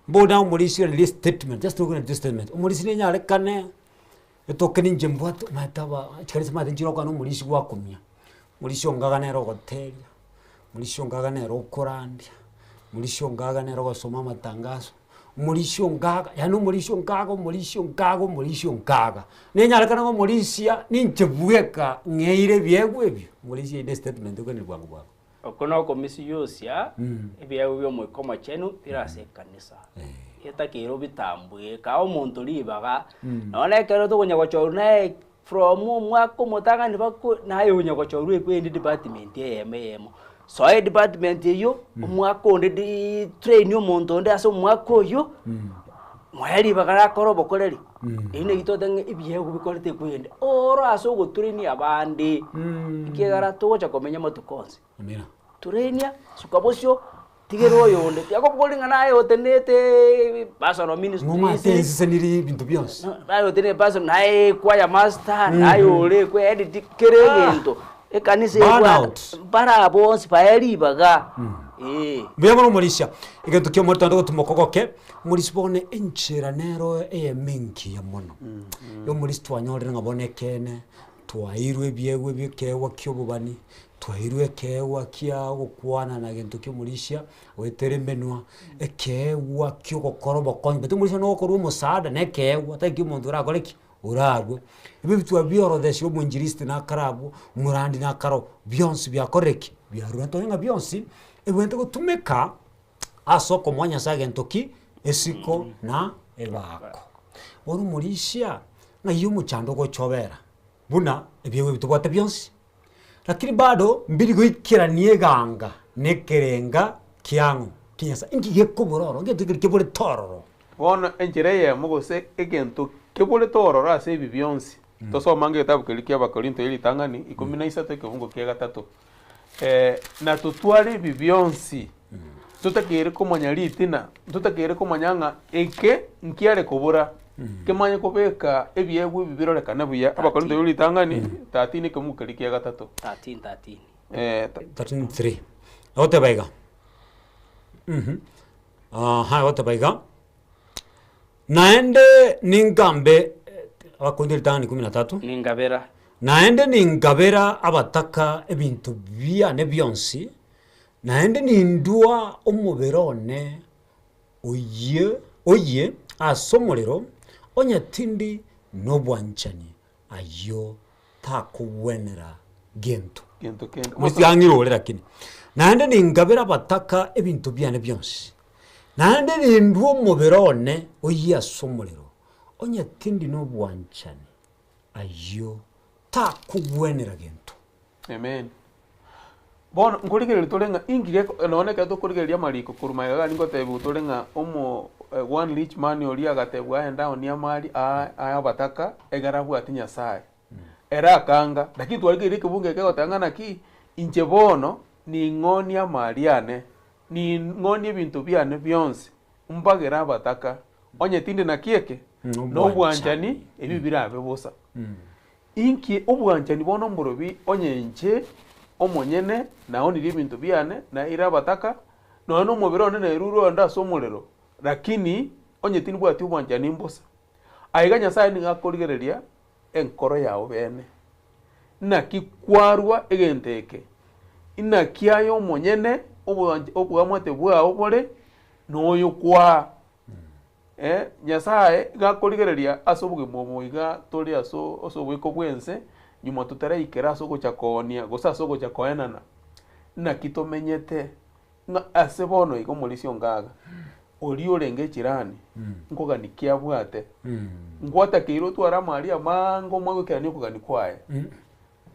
Mbuna omorisia ore riria statement, just looking at this statement, omorisia nenyarekane etoke ninche mbwate omanyete aba chikanisa omanyete nchire okonyora omorisia gwakumia, omorisia ongaga nere ogoteria, omorisia ongaga nere okorandia, omorisia ongaga nere ogosoma amatangazo, omorisia ongaga yaani omorisia ongaga omorisia ongaga omorisia ongaga. Nenyarekane ng'a omorisia ninche bweka ng'eire ebiegwa ebio, omorisia inde estatement okende bwango bwango. Oko nokomisiyosia ebiegwa bi'Omoika Omochenu bire ase ekanisa. Getakeire obitambue, kaa omonto ribaga, nonya na ekero tokonya gochorwa naye from omwaka omotang'ani bako naye onya gochorwa ekwendi department eyemo eyemo. Soa edepartment eywo, omwaka onde di train omonto onde ase omwaka oywo, moe ribaga rakore obokoreri, erio naki totebe ng'a ebiegwa bikorete ekwende, oro ase ogotrainia abande, ekiagera togocha komenya amatuko onsi. Amina. Trainia, suka bosio. Tigera oyonde, tiakobori ng'a naye oteneteeee personal ministries. Ng'omate enseseniri ebinto bionsi. Naye otenene personal, naye choir master, naye ore kwe edit kera egento, ekanisa Burn ebwate out. mbara bonsi bae ribaga, eh. Mbuya mono omorisia, egento kia omorito naende gotuma okogoke, omorisia bono enchera nero eyemo engiya mono, ya omorisia twanyorire ng'a bono ekeene, Twaeirwe ebiegwa ebi ekeegwa kia obobani, twaeirwe ekeegwa kia ogokwana na gento kia omorisia, goetera emenwa, ekeegwa kia ogokora obokonyi, but omorisia nogokorwa omosaada na ekeegwa tari kia omonto orakore ki? Orarwe. Ebi ebitwa biorodhesire omoinjilisti nakare abwo, omorandi nakare oo, bionsi biakorire ki? Biarure. Ntonya ng'a bionsi, ebwenerete gotumeka ase okomoa Nyasaye gento ki? Esiko na ebaako. Bono omorisia, ng'ai omochando ogochobera buna ebiegwa ebi tobwate bionsi, lakini bado mbiri goikerania eganga na ekerenga kiang'o kia Nyasaye. Inki gekobora ororo? Ngento keri keborete ororo. Bono enchera eyemo gose egento keborete ororo ase ebi bionsi, tosome ange egetabu keria kia Abakorinto ye ritang'ani ikomi na isato ekebungo kia gatato. Na totware ebi bionsi, totakeire komanya ritina, totakeire komanya ng'a eke nkiare kobora, kemanye kobeka ebiegwa ebi birorekane buya. Abakorinto ba ritang'ani, 13 ekemungu keria kia gatato. 13 13. 13 3 egoteba iga, aha egoteba iga, Naende ningambe, Abakorinto ritang'ani ikomi na tatu. Ningabera. Naende ningabera abataka ebinto biane bionsi, naende nindua omobere one oyie oyie ase omorero, onye tindi nobwanchani, ayio takogwenera gento. Gento kende. Mosiang'ire ore lakini. Naende ningabera abataka ebinto biane bionsi, naende nindue omobere one oyie ase omorero, onye tindi nobwanchani, ayio takogwenera gento. Amen. Bono nkorigereria tore ng'a inki geko nonye ekero tokorigereria amariko korwa magega iga ningotebiwa tore ng'a omo one rich man oria agatebwa aende aonie amari aa ae abataka egere abwati Nyasaye. Ere akanga, lakini twarigereria ekebungo eke egoteba ng'a naki, inche bono ning'onie amari ane, ning'onie ebinto biane bionsi, mbagere abataka, onye tindi naki eke? Nobwanchani, ebi birabe bosa. Inki obwanchani bono mborobi onye inche omonyene naonirie ebinto biane, naeire abataka, nonya nomobere one naerure onde ase omorero, lakini onye tindibwati obwanchani mbosa. Aiga Nyasae nigo akorigereria enkoro yao bene. Naki kwarua egento eke? Inaki aye omonyene obwamate bwao bore noyo kwaa? Nyasae iga akorigereria ase obogima obo iga tore ase ase oboiko bw'ense, nyuma totaraikera ase ogocha koonia gose ase ogocha koenana, naki tomenyete ng'a ase bono iga omorisia ongaga, oria orenge echirani, nkogani ki abwate? Ngwatakeire otware amari amaange omanye goikerania okogani kwaye?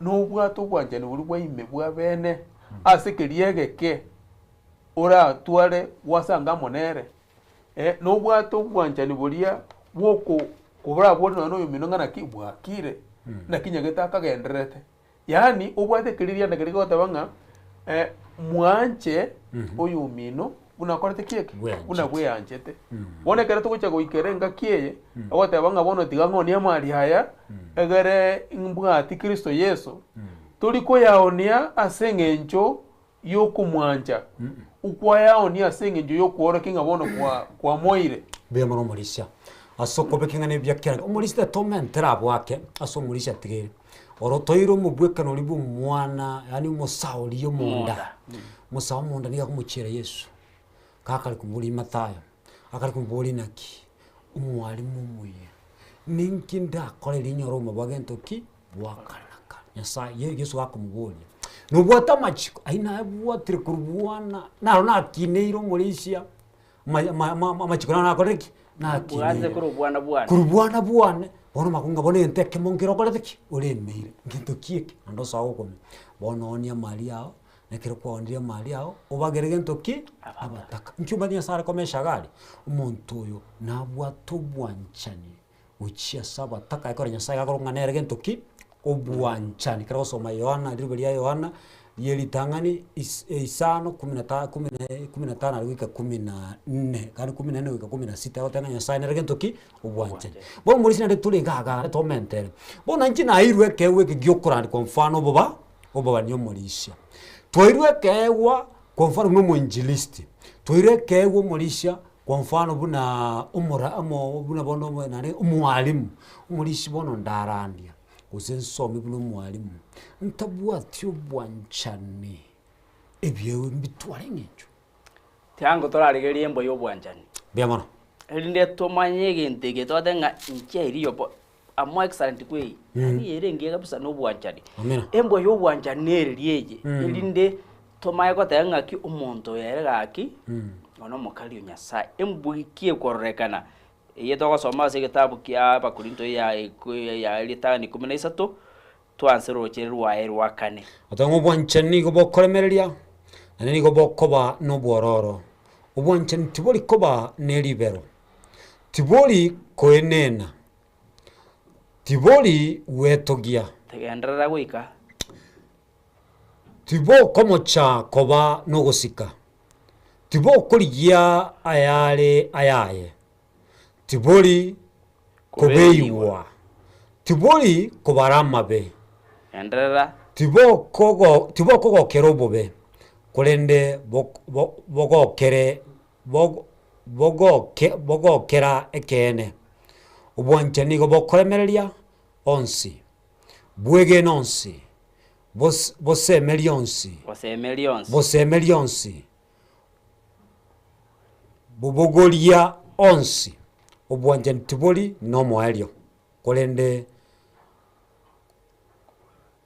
Nobwate obwanchani boria bwa ime bwa bene ase keria egeke oratware gwasanga amo nere. Nobwate obwanchani boria bw'oko koborabore nonya na oyomino ng'a naki bwakire, naki nyagete akagendererete. Yaani obwate ekeririanda keria kegoteba ng'a mwanche oyomino buna akorete ki eke? Buna bweanchete. Bono ekero togocha goikera engaki eye, ogoteba ng'a bono tiga ng'onie amari aya, egere mbwati Kristo Yeso, tori koyaonia ase eng'encho y'okomwancha, okwayaonia ase engencho y'okworokia ng'a bono kwamoeire. Mbuya mono omorisia ase okobeka ing'ana ebiya kera omorisia tatomentera abwo ake ase omorisia atigaire oro toire omobwekano oria bwa omwana yaani omosaori omonda Omonda. omosae omonda nigo akomochiera Yeso gakare komoboria Mathayo akare komoboria naki omwalimu omuya ninki ndakore rinyore obogima bwa gento ki? Bwa kare na kare. Nyasaye ye Yeso gakomoboria, nobwate amachiko? Ayio nabwatire korwa bwana, naro nakineire omorisia, ama- ama- ama- amachiko naro nakorire ki? Bwate Nakineire. korwa obwana bwane. Korwa bwana bwane, bono makunga bono egento ekemo nkere okorete ki? Oremeire. Ngento ki eke? Naende osoa gokumia. Bono oonie amari ao, na ekero kwaonirie amari ao, obagere gento ki? Abataka. Inki omanyete Nyasaye are komesha iga aria? Omonto oyo nabwate obwanchani gochia ase abataka ekero Nyasaye agakora ng'a nere gento ki? Obwanchani. Ekero ogosoma Yohana, riruba ria Yohana. Rie ritang'ani is isano kumi na ta kumi na kumi na tano goika kumi na nne, kare kumi na nne goika kumi na sita agoteba ng'a Nyasaye nere gento ki? Obwanchani. Bono morisia naende tore iga iga tomentere, bono inche nairwe ekeegwa eke gia okorandi kwa mfano oboba, obobani omorisia. Twairwe ekeegwa kwa mfano buna omoinjilisti, twairwe ekeegwa omorisia kwa mfano buna omora omo buna bono omo nare omwalimu, omorisia bono ndarandia. Gose nsome buna omwalimu, ntabwati obwanchani, ebiegwa mbitware eng'encho. Tiango torarigererie embwa ya obwanchani. Mbuya mono. Erinde tomanye egento eke tobate ng'a inche eria obo amo excellent kwei, yaani ere engiya kabisa na obwanchani. Amina. Embwa ya obwanchani nere eye, erinde tomanye goteba ng'aki omonto oyo ere gaki, oyo nomokari o Nyasaye. Embwa ki ekororekana Eye togosoma ase egetabu kia Abakorinto ya ya ritang'ani ikomi na isato, twanse rooche rwaye rwa kane. Goteba ng'a obwanchani nigo bokoremereria, naende nigo bokoba nobwororo. Obwanchani tibori koba ne ribero, tibori koenena, tibori gwetogia. Tegenderera goika. Tibokomocha koba nogosika, tibokorigia ayare ayaye, tibori kobeigwa, tibori kobara amabe, Genderera. tibokogo tibokogokera obobe, korende bok bo bogokere bog bogoke bogokera ekeene. Obwanchani nigo bokoremereria onsi, bwegena onsi, bos bosemerie onsi, Bosemerie onsi. bosemerie onsi, bobogoria onsi, obwanchani tibori nomoerio, korende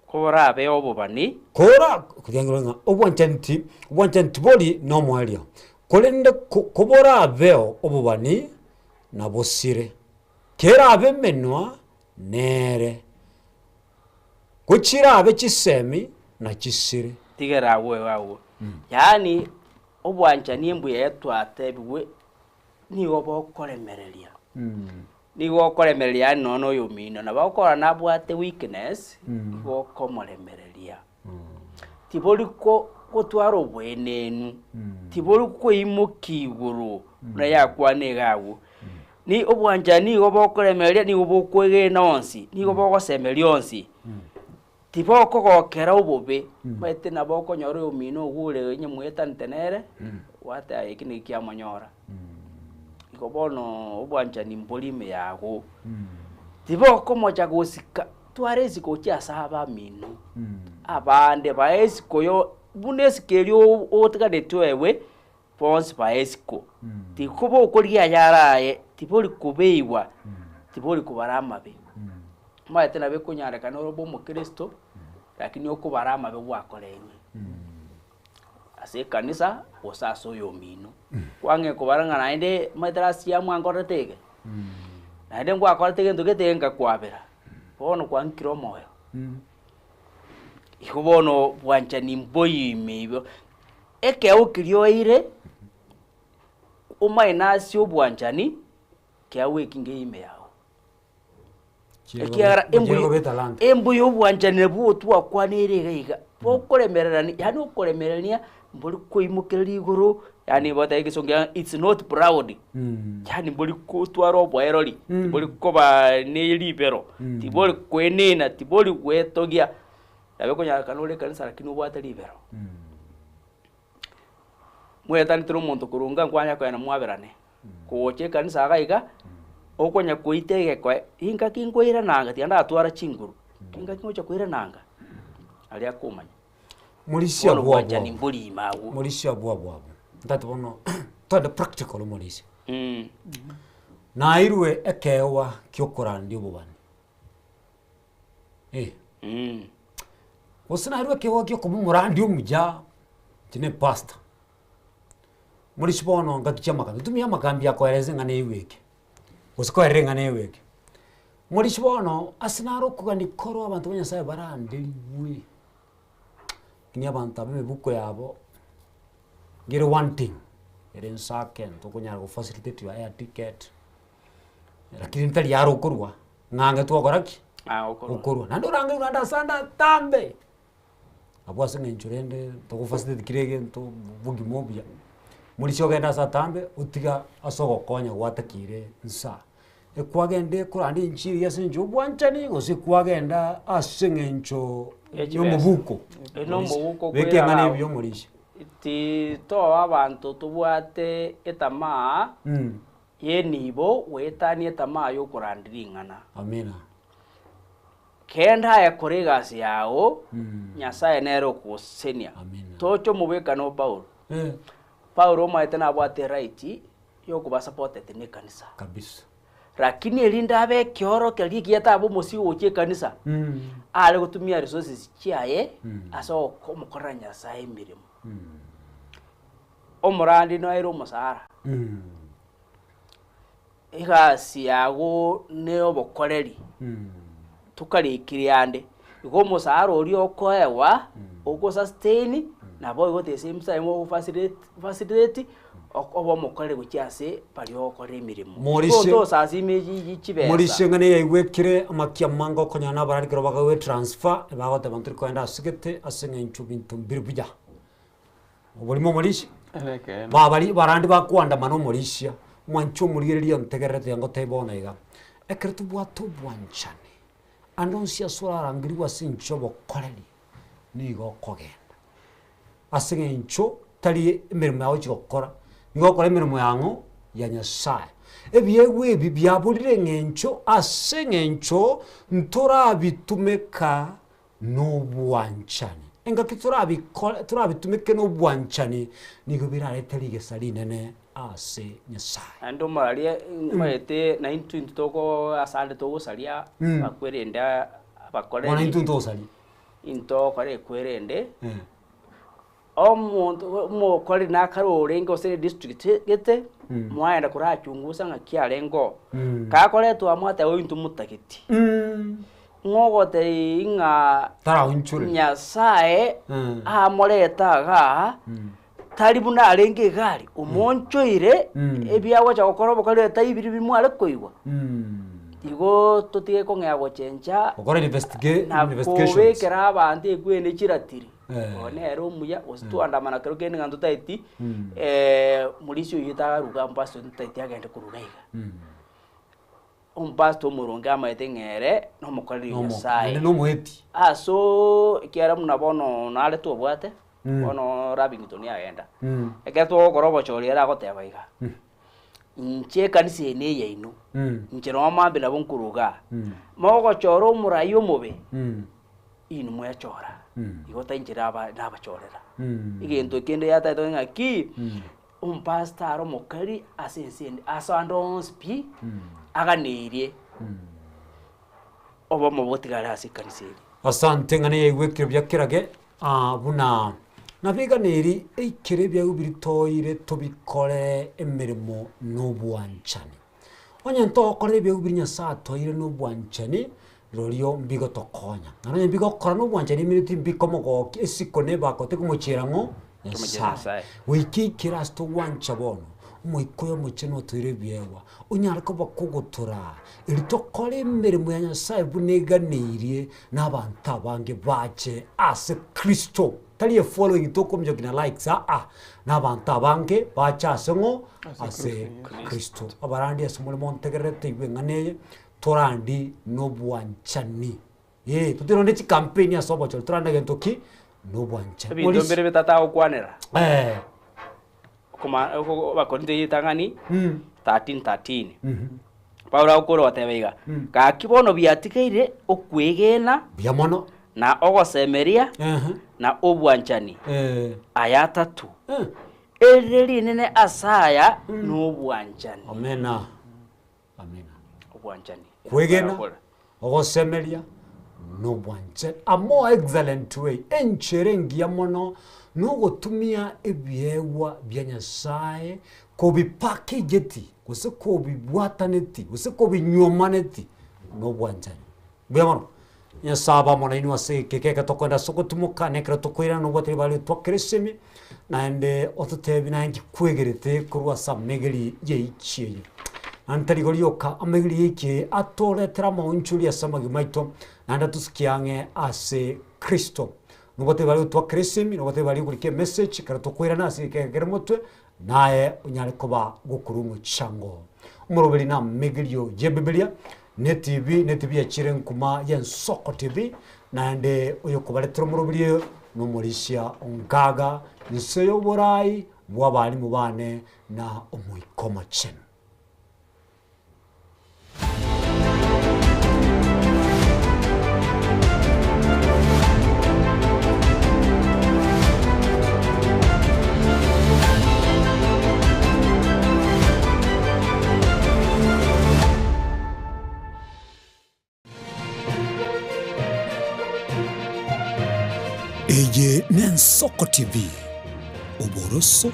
Korabe obobani. Kora kogengerwa ng'a obwanchani ti obwanchani tibori nomoerio, korende ko koborabeo obobani nabosire, kerabe emenwa nere. Gochirabe chisemi na chisiri. Tigera agwo agwo. Yaani obwanchani mbuya twatebiwe nigo bokoremereria. Nigo okoremereria yaani nonya na oyomino nabo okora nabwate weakness, nigo okomoremereria. Tibori ko gotwara oboenenu, tibori koimokia igoro buna yakwana iga agwo. Ni obwanchani nigo bokoremereria, nigo bokwegena onsi, nigo bogosemeria onsi, tibokogokera obobe, omanyete nabo okonyora oyomino ogure onye mwetanete nere, gwateba eki naki kiamonyora. Igo bono obwanchani mbori ime yago, tibokomocha gosika, twara esiko gochia ase abamino, abande bae esiko yo buna esiko eria otiganeti oewe. Bonsi bae isiko, tikoba okorigia ayare aye, tibori kobeigwa, tibori kobara amabe. Omanyete nabo ekonyarekana ore obe omokristo, lakini okobara amabe gwakoreirwe ase ekanisa gose ase oyomino. Kwang'ea kobara ng'a naende omanyete last year mwankorerete iga, naende ngwakorete egento gete iga nkakwabera, bono kwang'ikire omoyo. Igo bono bwanchani mboiyo ime igo. Ekeegwa keria oeire, omaene ase obwanchani, keegwa eki nkeyo ime yao. Ekiagera embu embu ya obwanchani nabwo twakwaneire iga iga, bokoremererania yaani okoremererania mbori koimokereria igoro, yaani bateba egesongo kiabo it's not proud, yaani mbori kotwara oboerori, mbori koba ne ribero, tibori koenena, tibori gwetogia. Nabo ekonyarekana ore ekanisa lakini obwate ribero. Mwetanete na omonto korwa nka nkwanya kogenda mwaberane. Kogocha ekanisa iga iga, okonya koita egekoe, ingaki nkoirana anga tiga ndatwara chinguru, ingaki ngocha koirana anga, aria akomanya. Morisia Bono bwa obwanchani bwabo. mbori ime agwo. Morisia bwa bwabo. Ntati bono twende practical omorisia. Nairwe ekeegwa kiokorandia obobani. Eh. Gose narue ekeegwa kia okoba omorandi omuya, inche ne pastor. Morisia bono ngaki chia amakambi, tumia amakambi akoeresa eng'ana eywo eke, gose koerera eng'ana eywo eke. Morisia bono, ase naro okogania korwa abanto ba Nyasaye baranderigwe, lakini abanto aba emebuko yabo, ngere one thing, ere nsake ento okonyara go facilitate your air ticket, lakini ntari aro okorwa. Ng'ange twokora ki? Ah, okorwa. Okorwa. Naende orange naende ase ande atambe. Abwo ase eng'encho rende togofacilitate kera egento bogima obuya, morisia ogende ase atambe otiga ase ogokonya gwatakeire nsa. Ekwagenda ekoranda enchiri ase eng'encho ya obwanchani gose kwagenda ase eng'encho Ya ya chibesa. omobuko. Ere na omobuko Beka okoirara eng'ana abwo. ebuya omorisia. Titoa abanto tobwate etamaa y'enibo goetania etamaa y'okoranda ring'ana. Amina. Kende aye kora egasi yao, Nyasae nere okogosesenia. Amina. Toche omobwekano o Paulo. Eh. Paulo omanyete nabwate eright yokoba supported na ekanisa. Kabisa. Lakini erinde abe ekeorokererio ekiya taba omosigo gochia ekanisa, are gotumia resources chiaye ase okomokorera Nyasae emeremo. Omorandi noere omosara. Egasi yago neyobokoreri, tokarikire ande, igo omosara oria okoegwa, ogosustain, nabo igo the same time ogofacilate facilitate obe omokoreri gochia ase baria ogokorera emeremo. Morishe- Tosasime chi chibesa. Morishe ng'a niyaigwekire amakia amange okonyora na abarari ekero bakaigwa etransfer, ebagoteba ntori kogenda ase gete ase eng'encho binto mbire buya. Oborimo omorisia, Ekeene. babari barandi bakoandamana omorisia, mwanche omorigereria ontegererete tiga ngotebie bono iga, ekero tobwate obwanchani, ande onsi ase orarangerigwe ase eng'encho ya obokoreri, nigo okogenda. Ase eng'encho tari emeremo yago ogochia gokora, nigo ogokora emeremo ya ng'o? Ya Nyasaye. Ebiegwa ebi biaborire eng'encho ase eng'encho ntorabitumeka nobwanchani. Engaki torabikore torabitumeke nobwanchani, nigo birarete rigesa rinene ase Nyasae. Naende omoraria omanyete naintwe intwe toko asande togosaria bakwerende Bono abakoreri intwe ntogosaria. intokore ekwerende omonto omokoreri nakare orenge gose edistrict gete mwaenda korachungusa ng'aki arenge oo, kakoretwa amo ateba oyo intwe motageti. Ng'o ogotebia ng'a Taraonchore. Nyasae amorete igaa, tari buna arenge iga aria, omoonchoire ebiagocha gokora obokoreri tari biria bimware koigwa. Igo totige kong'ea gochencha Gokora investige na investigations. kobekera abanto ekwene chiratiri. Eh. Oyo nere omuya, gose twandamana kero kende ng'a ntotaeti morisia oyio tagaruga omopastor ntotaeti agende koruga iga. Omopastor omoronge amaete ng'a ere nomokoreri o Nomo- Nyasaye. naende nomoeti. Asoo ekiagera buna bono nare twabwate, bono Lavington agenda. Ekero twagokora obochori ere agoteba iga, inche ekanisa eye neyaino, inche noo mambia nabo nkoruga aa, mogochora omorai omobe, inwe mwechora, igo tari inche naba nabachorera. Egento kende yataete ng'aki, omopastor are omokari ase ense ende ase ande onsi pi, aganeirie obomo botigare ase ekanisa eria. Asante ng'a niyaigwekire buya kerage buna nabiganeiri eikere ebiago biria toire tobikore emeremo na obwanchani. Onye ntogokora ebiago biria Nyasaye atoire na obwanchani, rirorio mbigotokonya. Naende onye mbigokora na obwanchani emineti mbikomogokia esiko na ebako tekomochiera ng'o? Nyasaye. Nyasaye. Goika eikere ase togwancha bono, Omoika oyo Omochenu otoire ebiegwa, onyare koba kogotoraa, erio tokore emeremo ya Nyasaye buna eganeirie, na abanto abange bache ase Kristo. Tari efollowing tokominyokia na likes aa, na abanto abange bache ase ng'o? Ase Kristo. Abarandi ase more montegererete igwe eng'ana eye, torandi nobwanchani. Ee, totiga chikampeni ase obochori, torande gento ki? Nobwanchani. Ebinto Morisi- mbire bitatagokwanera. Eh, Okoma- oko- Abakorinto ritang'ani mm, 13:13. mhm. Paulo agokora ogoteba iga, Gaki bono biatigaire okwegena Buya mono. na ogosemeria Ehe. na obwanchani, Eh, aya atato. eh. Erire rinene ase aya nobwanchani. Amena. Amina. Obwanchani. Kwegena, ogosemeria, na obwanchani. A more excellent way, enchera engiya mono, nogotumia ebiegwa bia Nyasaye kobipackageti, gose kobibwataneti, gose kobinywomaneti na obwanchani. Mbuya mono. Nyasaye abe amo nainwe ase eke ekero tokoenda ase ogotumoka, na ekero tokoirana nobwate ribaga twakere esemi, naende ototebi naye nki kwegerete korwa ase amegeri y'eichi eye. Naende tari igo rioka, amegeri y'eichi eye atoretere amaonchori ase amagima aito, naende atosukie ang'e ase Kristo. Nobwate baria gotwakera esimi, nobwate baria korika emessage ekero tokoirana ase egeka ekere motwe, naye onyare koba gokorwa omochango. Omoroberi na amegerio y'Ebibilia, ne TV, ne TV yachire nkuma y'Ensoko TV, naende oyokobaretera omoroberi oyo nomorisia Ongaga, inse y'oborai bw'abalimu bane na Omoika Omochenu. Eye n'Ensoko TV, oboroso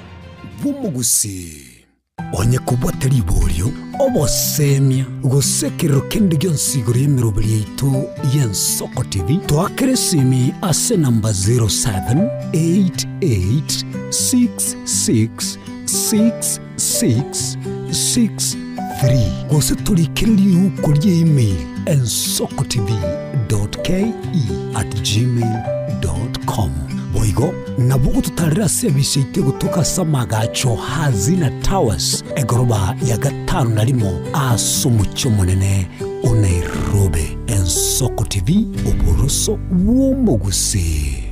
bw'omogusii. Onye kobwate riborio, obosemia, gose ekerero kende gionsi igoro y'emeroberi yaito y'Ensoko TV, toakere esimi ase enamba 0788666663 gose torikere riuko rie email ensokotv.ke@gmail.com. Boigo nabo ogototarera ase ebisa yaito egotoka ase amagacho Hazina Towers, egoroba ya gatano na rimo ase omochie omonene o Nairobi. Ensoko TV, oboroso bw'omogusii.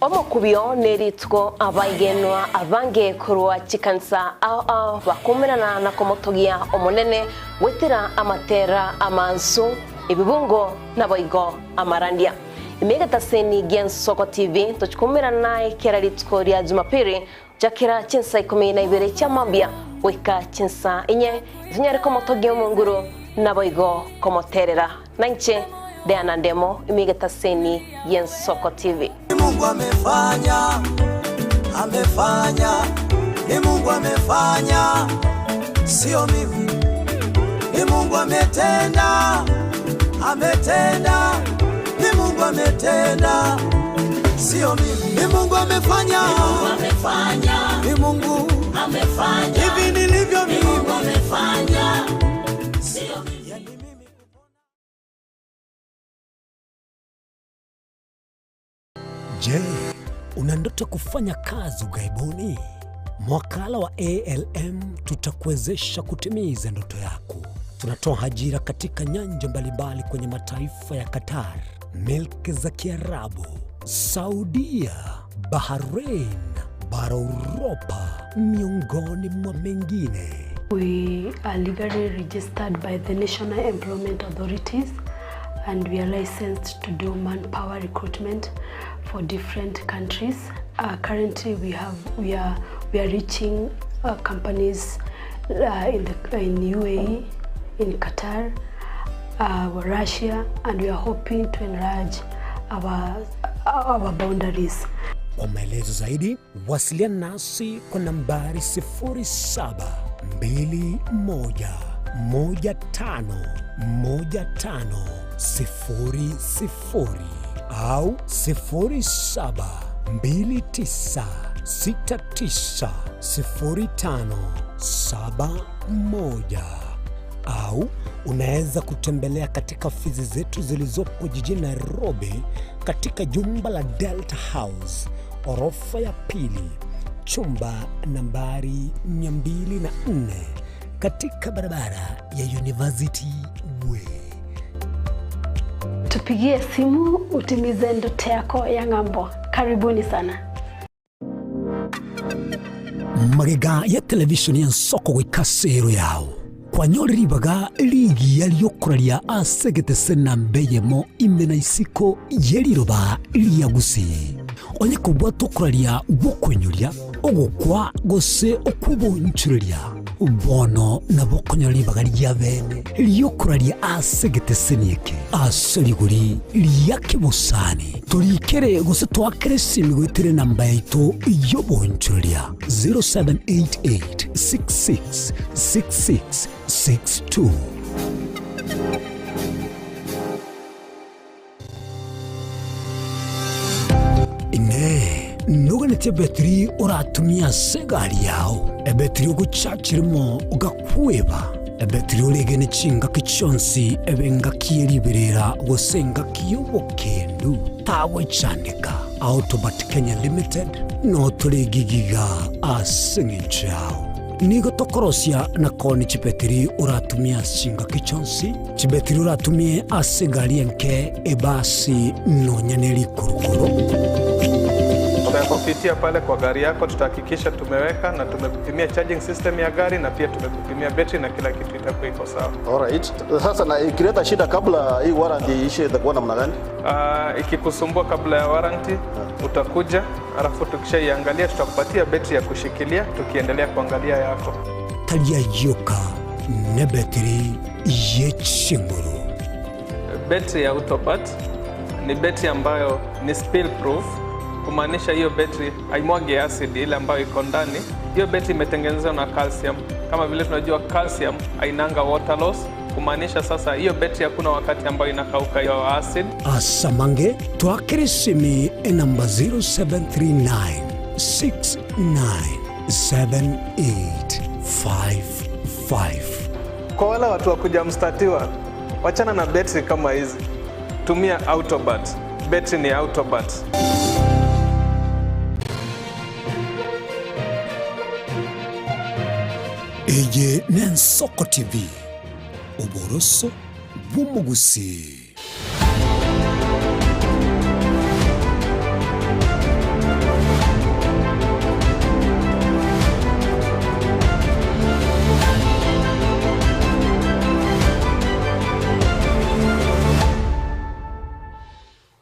Omokubio nerituko abaigenwa abange korwa chikanisa ao ao bakumerana na komotogia Omonene goetera amatera amansu, ebibungo naboigo amarandia. Ime egetaseni gi'Ensoko TV tochikumerana naye kera rituko ria Jumapili gochakera chinsa ikomi na ibere chia mambia goika chinsa inye, tonyare komotogia Omonguru naboigo komoterera. Nainche Diana Ndemo ime egetaseni gi'Ensoko TV. Ni Mungu amefanya, amefanya, ni Mungu amefanya, sio mimi. Ni Mungu ametenda, ametenda, ni Mungu ametenda, sio mimi. Ni Mungu amefanya, ni Mungu amefanya, ni Mungu amefanya, hivi nilivyo mimi, Mungu amefanya, sio mimi. Yani mimi Je, una ndoto kufanya kazi ughaibuni? Mwakala wa ALM tutakuwezesha kutimiza ndoto yako. Tunatoa ajira katika nyanja mbalimbali kwenye mataifa ya Qatar, milki za Kiarabu, Saudia, Bahrain, bara Uropa, miongoni mwa mengine. We are legally registered by the National Employment Authorities and we are licensed to do manpower recruitment for different countries. Currently we have we are we are reaching companies in the in UAE, in Qatar, Russia and we are hoping to enlarge our our boundaries. Kwa maelezo zaidi wasiliana nasi kwa nambari 0721151500 au 0729690571 au unaweza kutembelea katika ofisi zetu zilizopo jijini Nairobi katika jumba la Delta House orofa ya pili chumba nambari 204 katika barabara ya University Way. Tupigie simu utimize ndoto yako ya ng'ambo. Karibuni sana. Magega ya televishoni y'ensoko goika ase ero yao, kwanyore ribaga rigiya ri'okoraria ase egetese namba eyemo ime na isiko ye riroba ria Gusii. Onye kobwata okoraria gw'okoinyoria, ogokwa, gose okw'obonchoreria, bono nabo okonyora ribaga ria bene ri'okoraria ase egeteseni eke ase rigori ria kebosani. Torikere gose toakere esimi goetera enamba yaito y'obonchoreria 0788 66 66 62. Inee! Noganetie ebetiri oratumie ase egari yao, ebetiri ogochachirimo ogakweba, ebetiri oregene chingaki chionsi ebe engaki ye riberera gose engaki y'obokendu? Tagwechandeka. Autobat Kenya Limited noo tore gigiga ase eng'encho yao. Nigo tokorosia na koonia chibetiri oratumie ase chingaki chionsi, chibetiri oratumie ase egari enke, ebasi, nonya ne rikurukuru. Tutakupitia pale kwa gari yako, tutahakikisha tumeweka na tumekupimia charging system ya gari na pia tumekupimia betri na kila kitu itakuwa iko sawa. Alright. Sasa na ikileta shida kabla hii warranty iishe itakuwa namna gani? Ikikusumbua kabla ya warranty utakuja, alafu tukishaiangalia tutakupatia betri ya kushikilia tukiendelea kuangalia yako. Tari ayio oka, nebetiri ye chinguru. Betri ya Autopat ni betri ambayo ni spill proof, kumaanisha hiyo betri haimwagi acid ile ambayo iko ndani. Hiyo betri imetengenezwa na calcium. Kama vile tunajua calcium hainanga water loss, kumaanisha sasa hiyo betri hakuna wakati ambayo inakauka hiyo acid. Asamange twakere simi enamba 0739 697855. Kwa wale watu wa kuja mstatiwa, wachana na betri kama hizi, tumia Autobat. Betri ni Autobat. Eye n'Ensoko TV, oboroso bw'omogusii.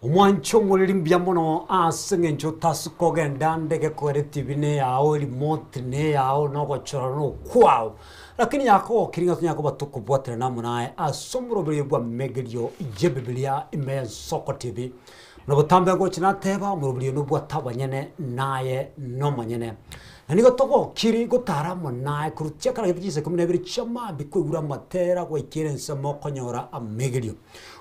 Omwanche omoreri mbuya mono ase eng'encho otase kogenda ande gekogera etibi neyao, erimote neyao, na ogochora nokwao. Lakini yakogokiri ng'a tonyare koba tokobwaterana amo naye ase omoroberio bw'amegerio y'Ebibilia ime y'Ensoko TV. Buna botambe ngocha nateba, omoroberio nobwate abanyene naye nomonyene. Na nigo togokiri gotara amo naye korwa chiakara gete chinsa ikomi na ibere chi'amaambia koigure amatera goikera ensemo okonyora amegerio.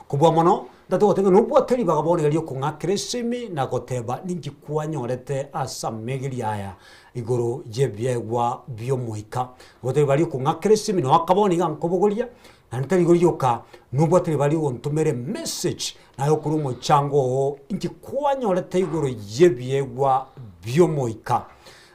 Kobua mono, ntatogoteba ng'a nobwate ribaga bono iga ri'okong'akera esimi na goteba ninki kwanyorete ase amegerio aya igoro y'ebiegwa bi'omoika. Obwate ribaga ri'okong'akera esimi noaka bono iga nkobogoria, naende tari igo rioka, nobwate ribaga ri'ogontomera emessage naye okorwa omochango oo inki kwanyorete igoro y'ebiegwa bi'omoika.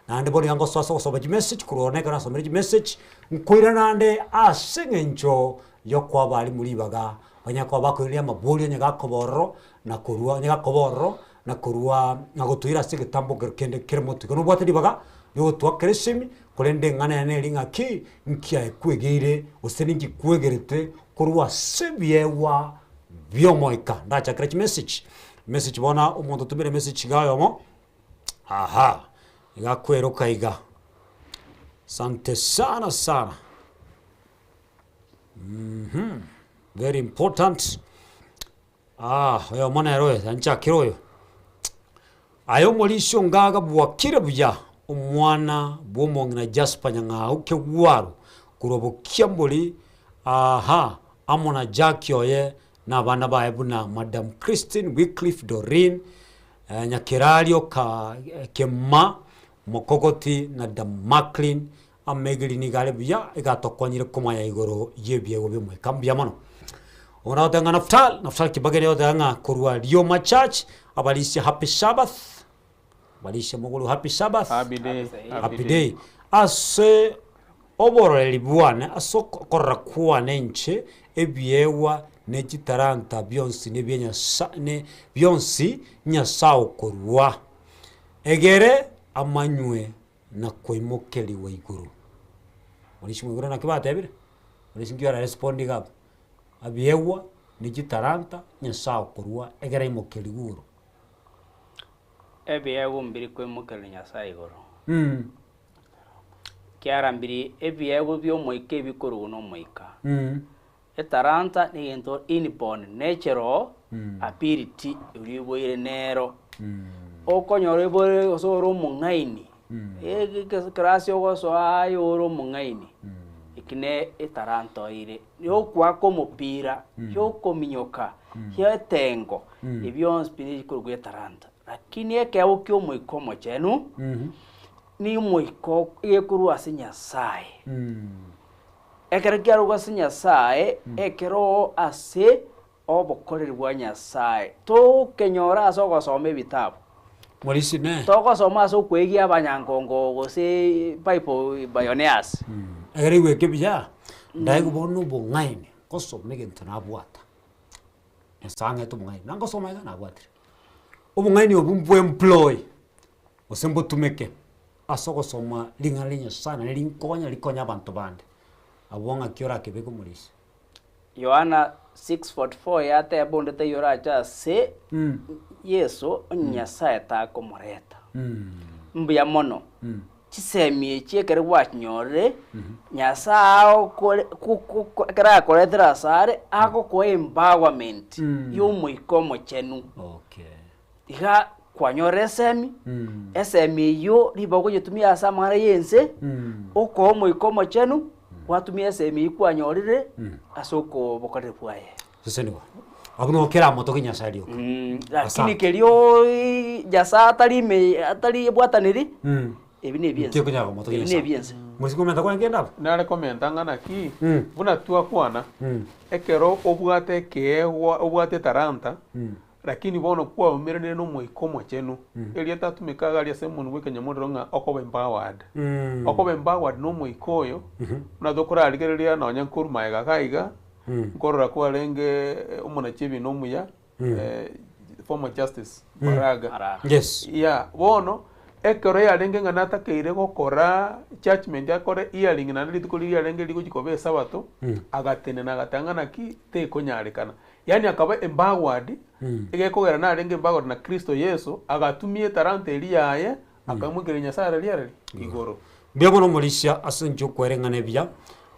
Naende bono iga ngosoa ase ogosoma chimessage korwa ororo ekero nasomire chimessage, nkoirana ande ase eng'encho yokoa abalimu ribaga Banyare koba bakoiraneria amaborio onye gakoba ororo, na korua onye gakoba ororo, na korua na gotoira ase egetambo kero kende kere motwe. Igo nobwate ribaga riogotwakera esimi, korende eng'ana eye neri ng'aki, nki aye kwegeire gose ninki kwegerete korwa ase ebiegwa bi'omoika. Ndachakera chimessage, message bono omonto otomire emessage iga oyomo, aha, iga akweroka iga, asante sana sana. Very important. Ah, oyomo nere oyo, anchakere oyo. Aye omorisia ongaga bwakire buya, omwana bw'omong'ina Jasper Nyang'au Kegwaro, korwa Bokiambori, aha, amo na Jackie oye na abana baye buna Madam Christine, Wycliffe, Doreen, Nyakerario ka Kema, Mokogoti na Damaklin Amegeri nigo are buya, egatokonyire komanya igoro y'ebiegwa bi'Omoika. Mbuya mono. Obo nagoteba ng'a Naftali, Naftali Kibageni agoteba ng'a korwa Rioma Church, abarisia Happy Sabbath, abarisia mogorwe Happy Sabbath, Happy day, Happy day. Ase obororeri bwane, ase okorora kwane inche, ebiegwa ne chitalanta bionsi nebia Nyasae, ne bionsi Nyasae okorua, egere amanywe na koimokerigwa igoro. Morisia mwaigure naki batebire? Morisia nki orarespondi iga abwo? Abiegwa ne chitalanta Nyasae okorua ekero aimokerigwe igoro. Ebiegwa mbiri koimokereria Nyasae igoro. Ekiagera mbiri ebiegwa bia omoika ebikorugwa na omoika. Etalanta negento inborn, natural ability eria oiboire nero. Okonyora oiboire gose ore omong'aini, ekerasi ogosoa aye ore omong'aini, eki ne etalanta oire. Yokoaka omopira, yokominyoka, ya etengo, ebi bionsi pi nibikorokwa etalanta. Lakini ekeegwa kia omoika omochenu, ni omoika egekorwa ase Nyasaye. Ekero kiarugwa ase Nyasae, ekero ase obokoreri bwa Nyasae, tokenyora ase ogosoma ebitabu. Morisi ne. Togosoma ase okwegia abanyankongo gose Bible pioneers. Ekero igweke buya, ndaigwe bono obong'aini, ngosoma egento nabwata, Nyasae ang'ete obong'aini, na ngosoma iga nabwatire. Obong'aini obwo mbwemploy, gose mbotumeke ase ogosoma ring'ana ria Nyasae naende rinkonye rikonye abanto bande, abwo ng'aki orakebeke omorisia. Yohana 6:44 yateba onde taiyo orache ase Yeso onye Nyasae takomoreta. Mbuya mono. Chisemi echi ekero gwachinyorire, Nyasae agokore ku- ku- ku- ekero akoretire asare, agokoa empowerment ya Omoika Omochenu. Okay. Iga kwanyorire esemi, esemi eyio ribaga okoyetumia ase amang'ana ya ense, okoa Omoika Omochenu, gwatumia esemi eyio kwanyorire ase okobokoreri bwaye. Sesenigwa. Abwo nigo kera amotogie Nyasae rioka. Lakini Asante. keria oii Nyasae atari ime atari ebwataneri, ebi nebiense. Tikonyara komotogia Ebi Nyasae. nebiense. Mosike komenta kwane kende abwo? Nare komenta ng'a naki, buna twakwana, ekero obwate ekeegwa obwate etalanta, Lakini bono kwaumeranire n'Omoika Omochenu, erieta atumeka iga aria ase omonwa bw'ekenyamorero ng'a okoba empowered. Okoba empowered n'Omoika oyo, buna tokorarigereria nonya nkorwa magega iga iga, nkorora kwarenge omonachi ebina omuya, former justice Maraga. Maraga. Yes. Yeah, bono ekero yarenge ng'a natakeire gokora judgement akore hearing naende rituko riria riarenge rigochia koba esabato, agatenena agateba ng'a naki tekonyarekana. Yaani akaba empowered, egekogera narenge empowered na Kristo Yeso, agatumia etalanta eria yaye, akaimokereria Nyasaye arari arari? Igoro. Mbuya mono omorisia ase enchera okwereng'ana ebuya,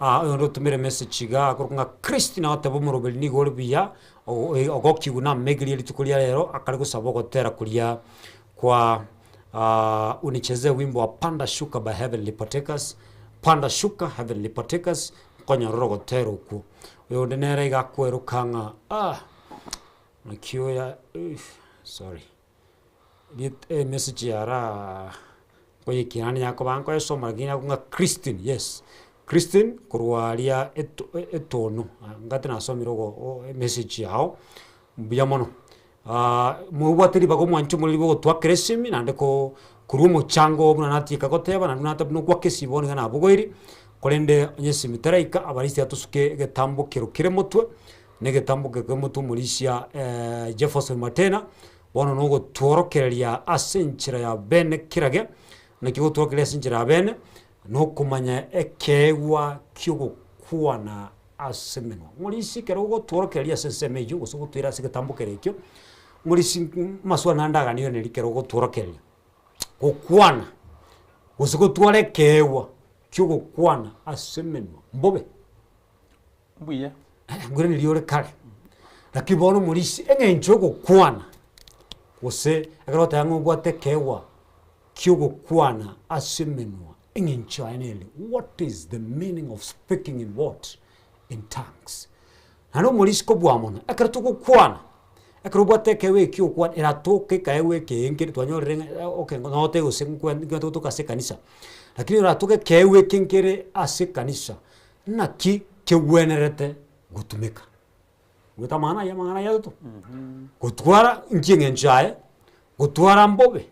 oyonde otomire emessage iga akorokwa ng'a Christine agoteba omoroberi nigo ore buya, ogokigwa na amaiga rituko ria rero akare gosaba ogotera koria kwa unichezee wimbo wa panda shuka by Heavenly Partakers, panda shuka Heavenly Partakers, nkonyorora ogotera okwo. Oyonde nere iga akweroka ng'a ah, naki oyo sorry, rit emessage yara nkoyekia naende nyakoba nkoyesoma lakini akwo ng'a Christine yes, Christine korwa aria eto etono, ngati nasomire ogo o emessage yao, mbuya mono. Mobwate ribaga omwanche omoreri bwa ogotwakera esimi naende ko korwa omochango buna natieka goteba naende buna nateba nokwaka esimi bono iga nabogoirie, korende onye esimi teraika abarisia tosuke egetambo kero kere motwe, na egetambo kero kere motwe omorisia Jefferson Matena, bono na ogotworokereria ase enchera ya bene kerage, naki ogotworokereria ase enchera ya bene, na okomanya ekeegwa kia ogokwana ase emenwa. Morisi ekero ogotworokereria ase ensemo eyio gose ogotwera ase egetambo kere ekio, morisi amaswali naende aganioneria ekero ogotworokereria, gokwana gose gotwara ekeegwa kia ogokwana ase emenwa mbobe? Mbuya. Nkoiraneria ore kare, lakini bono morisi eng'encho ya ogokwana gose ekero ogoteba ng'a obwate ekeegwa kia ogokwana ase emenwa Eng'encho yaye nere, What is the meaning of speaking in what? In tongues. Naende omorisia kobua mono, ekero togokwana, ekero obwate ekeegwa eki ogokwana, eratoke ekeegwa eke nkere twanyorire ng'a okay note gose nkwe nkwe togotoka ase ekanisa, lakini eratoke ekeegwa eke nkere ase ekanisa, naki kegwenerete gotumeka. Omanyete amang'ana ayio amang'ana ayio Gotwara inki eng'encho yaye, gotwara mbobe.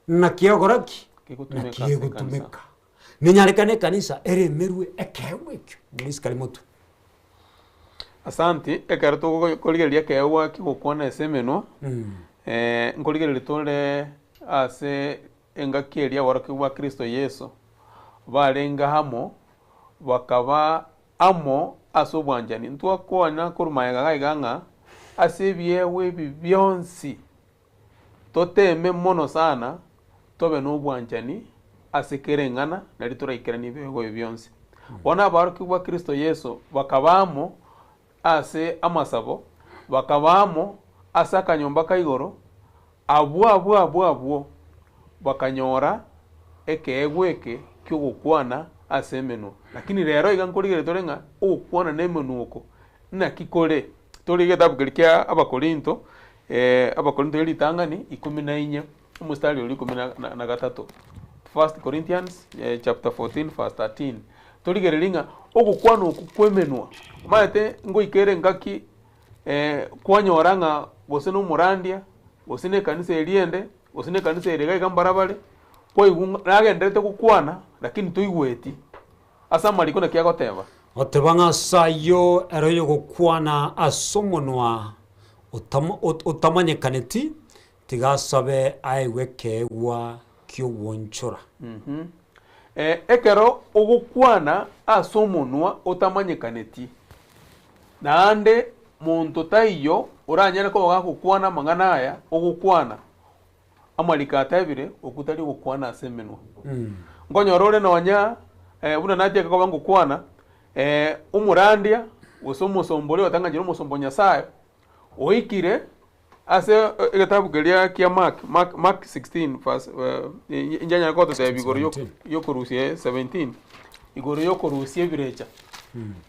Naki egokora ki? Kegotumeka Naki ase egotumeka. Nenyarekane ekanisa eremerwe ekeegwa ekio buna kare motwe. Asanti, ekero tokorigereria ekeegwa kigokwana ase emenwa, nkorigereria tore ase engaki eria aborokigwa ba Kristo Yeso barenge amo, bakaba amo ase obwanchani. Ntwakwana korwa magega iga iga ng'a ase ebiegwa ebi bionsi Toteeme mono sana tobe nobwanchani ase kera eng'ana, nario toraikeranie ebiegwa ebi bionsi. Bono abarokigwa ba Kristo Yeso bakaba amo ase amasabo, bakaba amo ase akanyomba ka igoro, abwo abwo abwo abwo bakanyora ekeegwa eke ki'ogokwana ase emenwa. Lakini rero iga nkorigereria tore ng'a ogokwana nemenwa oko naki kore? Tore egetabu keria kia Abakorinto, Abakorinto ritang'ani ikomi na inye, omostari oria ikomi na gatato. First Corinthians chapter 14 verse 13. Torigererie ng'a ogokwana okwo kwa emenwa, omanyete ngoika ere engaki kwanyora ng'a gose na omorandia, gose na ekanisa eria ende. gose na ekanisa ere iga iga mbarabare, kwaigwa ng'a nagenderete gokwana lakini toigweti, ase amariko naki agoteba. Goteba ng'a ase ayio ere oyogokwana ase omonwa otama otamanyekaneti, tiga asabe aegwe ekeegwa ki'ogwonchora. Ekero ogokwana ase omonwa otamanyekaneti, naende monto taiyo oranyare koba gagokwana amang'ana aya ogokwana, amariko atebire, okwo tari ogokwana ase emenwa. Nkonyora ore nonya buna nachaka koba ngokwana, omorandia gose omosomba oria otang'anchire omosomba o Nyasaye, oikire Ase egetabu keria kia Mark, Mark, Mark 16 verse eh, inche nyare gototebia igoro yo- 17. yokorusia eh, 17 igoro yokorusia ebirecha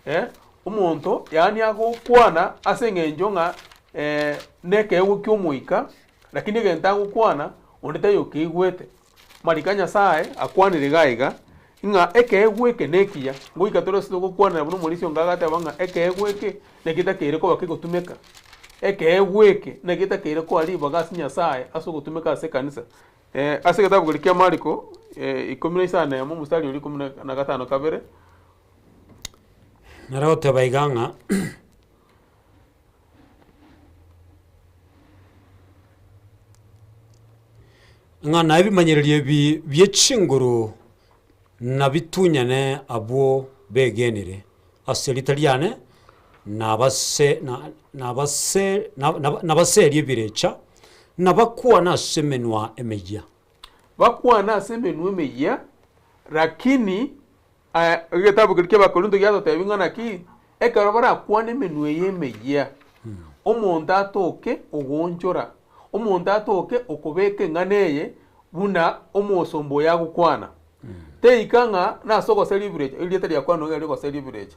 eh, omonto yaani agokwana ase eng'encho ng'a eh, nekeegwa kia omoika lakini egento agokwana onde taiyo okeigwete. Amariko a Nyasaye akwanire iga iga, ng'a ekeegwa eke nekiya, ngoika tore ase togokwanera buna omorisia onga agateba ng'a ekeegwa eke naki getakeire koba kegotumeka, ekeegwa eke naki getakeire koa ribaga ase Nyasaye ase ogotumeka ase ekanisa. Ase egetabu keria kia Mariko ikomi na isano na emo omostari oria ikomi na na gatano kabere. Nare goteba iga ng'a. Ng'a na ebimanyererio ebi bie chinguru nabitunyane abwo begenire ase erieta riane, nabase na nabase nabaserie ebirecha, nabakwane ase emenwa emeyia. Bakwane ase emenwa emeyia, rakini Aya, egetabu keria ki'Abakorinto giatotebia ng'a naki, ekero barakwane emenwa eye emeyia, omonto atoke ogoonchora, omonto atoke okobeka eng'ana eye buna omosomba oyo agokwana. Teika ng'a nase ogoseria ebirecha, erieta riakwanwa iga rigoseria ebirecha.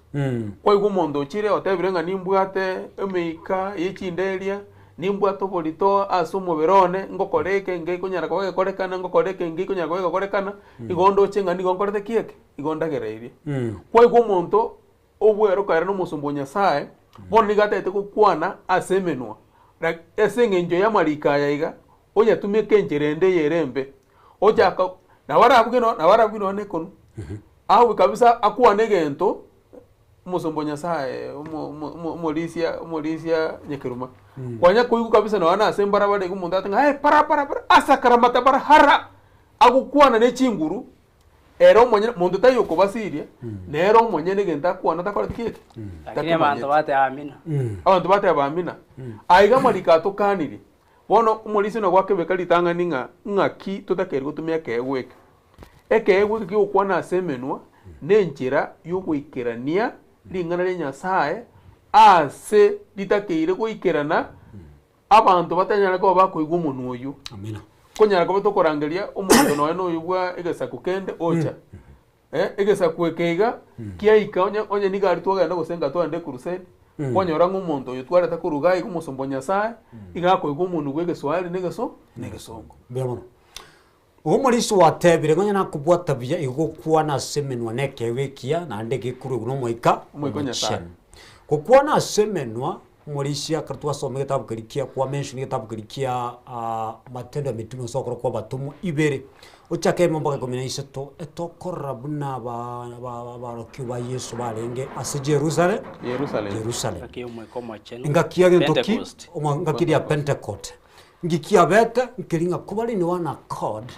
Kwaigwa omonto ochire otebire ng'a nimbwate emeika ye chinderia, nimbwate oborito ase omobere one, ngokora eke ngekonyara koba gekorekana, ngokora eke ngekonyara koba gekorekana, Igo ndoche ng'a nigo nkorete ki eke? Igo ndagereirie. Kwaigwa omonto obweroka ere nomosomba o Nyasae, bono nigo atagete gokwana ase emenwa, ase eng'encho y'amariko aya iga, oyatumeke enchera ende eyere embe. Ochaka nabo arabuge nabo arabuge nonya na ekonu, awe kabisa akwane egento. Omosomba o Nyasae, omo- omo- omo- omorisia omorisia nyakeruma. Kwanya koigwa kabisa nonya na ase mbarabara iga omonto agoteba ng'a eh para para para asakaramata bara hara! Agokwana ne chinguru, ere omonyene monto taiyo okobasiria, nere omonyene egento akwana takoreti ki eke? Lakini abanto Takemanyeti. bateba amina. Abanto bateba amina. Aiga amariko atokanirie. Bono omorisia nabo akebeka ritang'ani ng'a ng'aki totakeire gotumia ekeegwa eke. Ekeegwa eke ki'ogokwana ase emenwa nenchera y'ogoikerania ring'ana ria Nyasae aase ritakeire goikerana, abanto batanyare koba bakoigwa omonwa oyio. Amina. Konyara koba tokorangeria omonto nonya na oyio bwa egesaku kende ocha. Eh, egesaku eke iga kiaika onye onye nigo aria twagenda gose nga twagenda ekurusedi, kwanyora ng'a omonto oyo twareta korwa iga iga omosomba o Nyasaye, iga akoigwa omonwa bwa egeswahili na egeso na egesongo. Mbuya mono. Omorisia gwatebire ng'a onye nakobwata buya igo gokwana ase emenwa nekeegwa ekiya naende gekorwegwa n'Omoika Omoika o Nyasae. Omochenu. Gokwana ase emenwa, omorisia ekero twasoma egetabu keria kia kwa mention egetabu keria kia Matendo ya Mitume gose ogokora kwa abatomwa ibere, ochake ime mpaka ikomi na isato, etokorora buna aba aba abarokigwa ba Yeso barenge ase Jerusalem, Yerusalem. Jerusalem. Engaki y'Omoika Omochenu, Engaki ya gento ki? Pentecost. Omo engaki ria Pentecote. Ngikiabete nkeri ng'a kobare in one accord,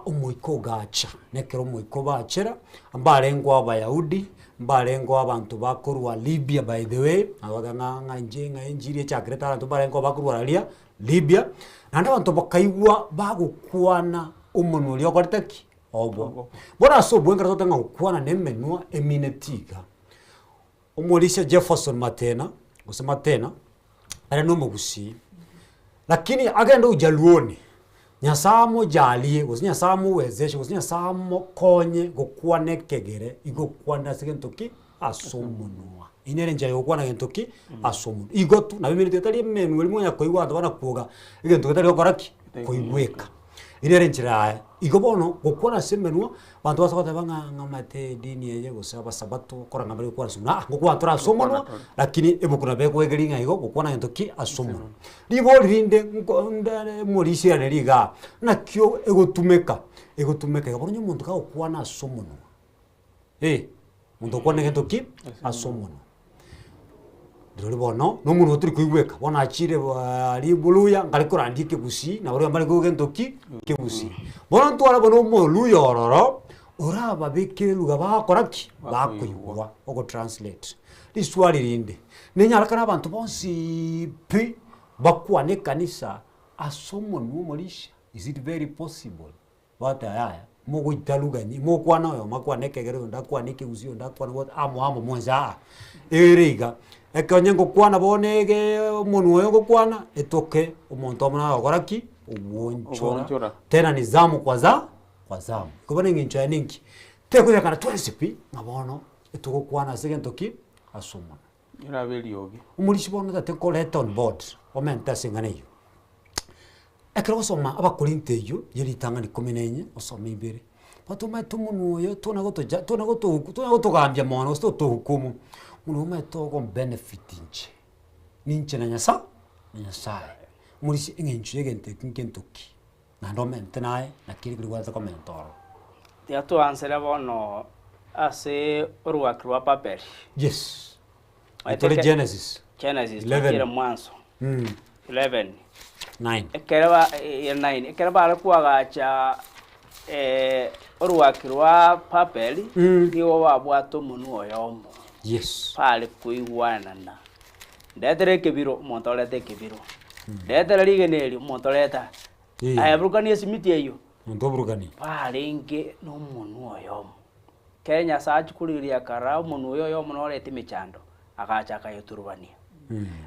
omoika ogacha, na ekero omoika obachera, mbarengeo abayahudi, mbarengeo abanto bakorwa Libya by the way, nabo ng'a ng'a inche ng'a enchiri echakerete abanto mbarengeo bakorwa aria Libya, naende abanto bakaigwa bagokwana omonwa oria okorete ki? Obo. Bono ase obwo ekero togoteba ng'a gokwana na emenwa emineti iga, Omorisia Jefferson Matena, gose Matena, ere nomogusii, lakini agende ujaluoni, Nyasaye amojalie gose Nyasaye amowezeshe gose Nyasaye amokonye gokwana ekegere igo okwane ase gento ki? Ase omonwa. Eyio nere enchera ya gokwana gento ki? Ase omonwa. Igo tu, nabo eminto etari emenwa eria mwanya koigwa abanto bana kwoga, egento getari gokora ki? Koigweka. Eria nere enchera yaye. Igo bono, gokwana ase emenwa, abanto base goteba ng'a ng'amaete edini eye gose abasabato kora ng'a bare gokwana ase omonwa aa, ngokwana tore ase omonwa, lakini ebuku nabo ekoegeria ng'a igo gokwana gento ki? Ase omonwa. Ribori rinde nko ndare morisiane rigaa, naki o egotumeka, egotumeka iga bono onye omonto kagokwana ase omonwa, eh, monto okwana egento ki? Ase omonwa. Rirorio bono, na omonwa otori koigweka, bono achire baaria boluya, nkare korandia ekegusii, nabarabwo mbare koigwa gento ki? Ekegusii. Bono ntware bono omoluya ororo, orababekere eluga bagokora ki? Bakoigwa, ogotranslate. Riswali rinde, nenyarekane abanto bonsiiii pi, bakwane ekanisa ase omonwa omorisha, is it very possible? Bateba yaya, mogoita lugha inye, mokwana oyomo akwane ekegere oyonde akwane ekegusii oyonde akwane bote amo amo mwensi aa. Ere iga, ekero onye ngokwana bono egee omonwa oyo ngokwana, etoke omonto omo nagokora ki? Ogwonchora. Ogwonchora. Tena ni zamu kwa za kwa zamu. Igo bono eng'encho yaye ninki? Tekonyarekana twensi pi, ng'a bono etogokwana ase egento ki? Ase omonwa. Erabe eriogi. Omorisia bono tata nkoreta on board, omente ase eng'ana eyio. Ekero ogosoma Abakorinto eyio, ye ritang'ani ikomi na inye, osome ibere, batomanyete omonwa oyo tona gotocha tona gotohuku tona gotogambia mono gose totohukumu, omonwa omanyete ogobenefit inche, ninche na Nyasae na Nyasaye. Omorisia eng'encho ya egento eki nkento ki? Naende omente naye, naki ere keri komenta ororo. Tiga toansere bono ase orwaki rwa Babeli. Yes. Omanyete Tore eke- Genesis. Genesis, 11. twachire mwanso. 11. 9. Ekero ba eh, 9. Ekero bare koagacha orwaki rwa Babeli, nigo babwate omonwa oyomo. Yes. Bare koigwanana. Ndetere ekebiro, omonto orete ekebiro. Ndetere rigena eri, omonto oreta. Eh. Aye burukania esimiti eyio. Omonto oburukania. Barenge nomonwa oyomo. Ekero Nyasae achia korigereria akarora omonwa oyo oyomo noreta emechando, agacha akayoturubania.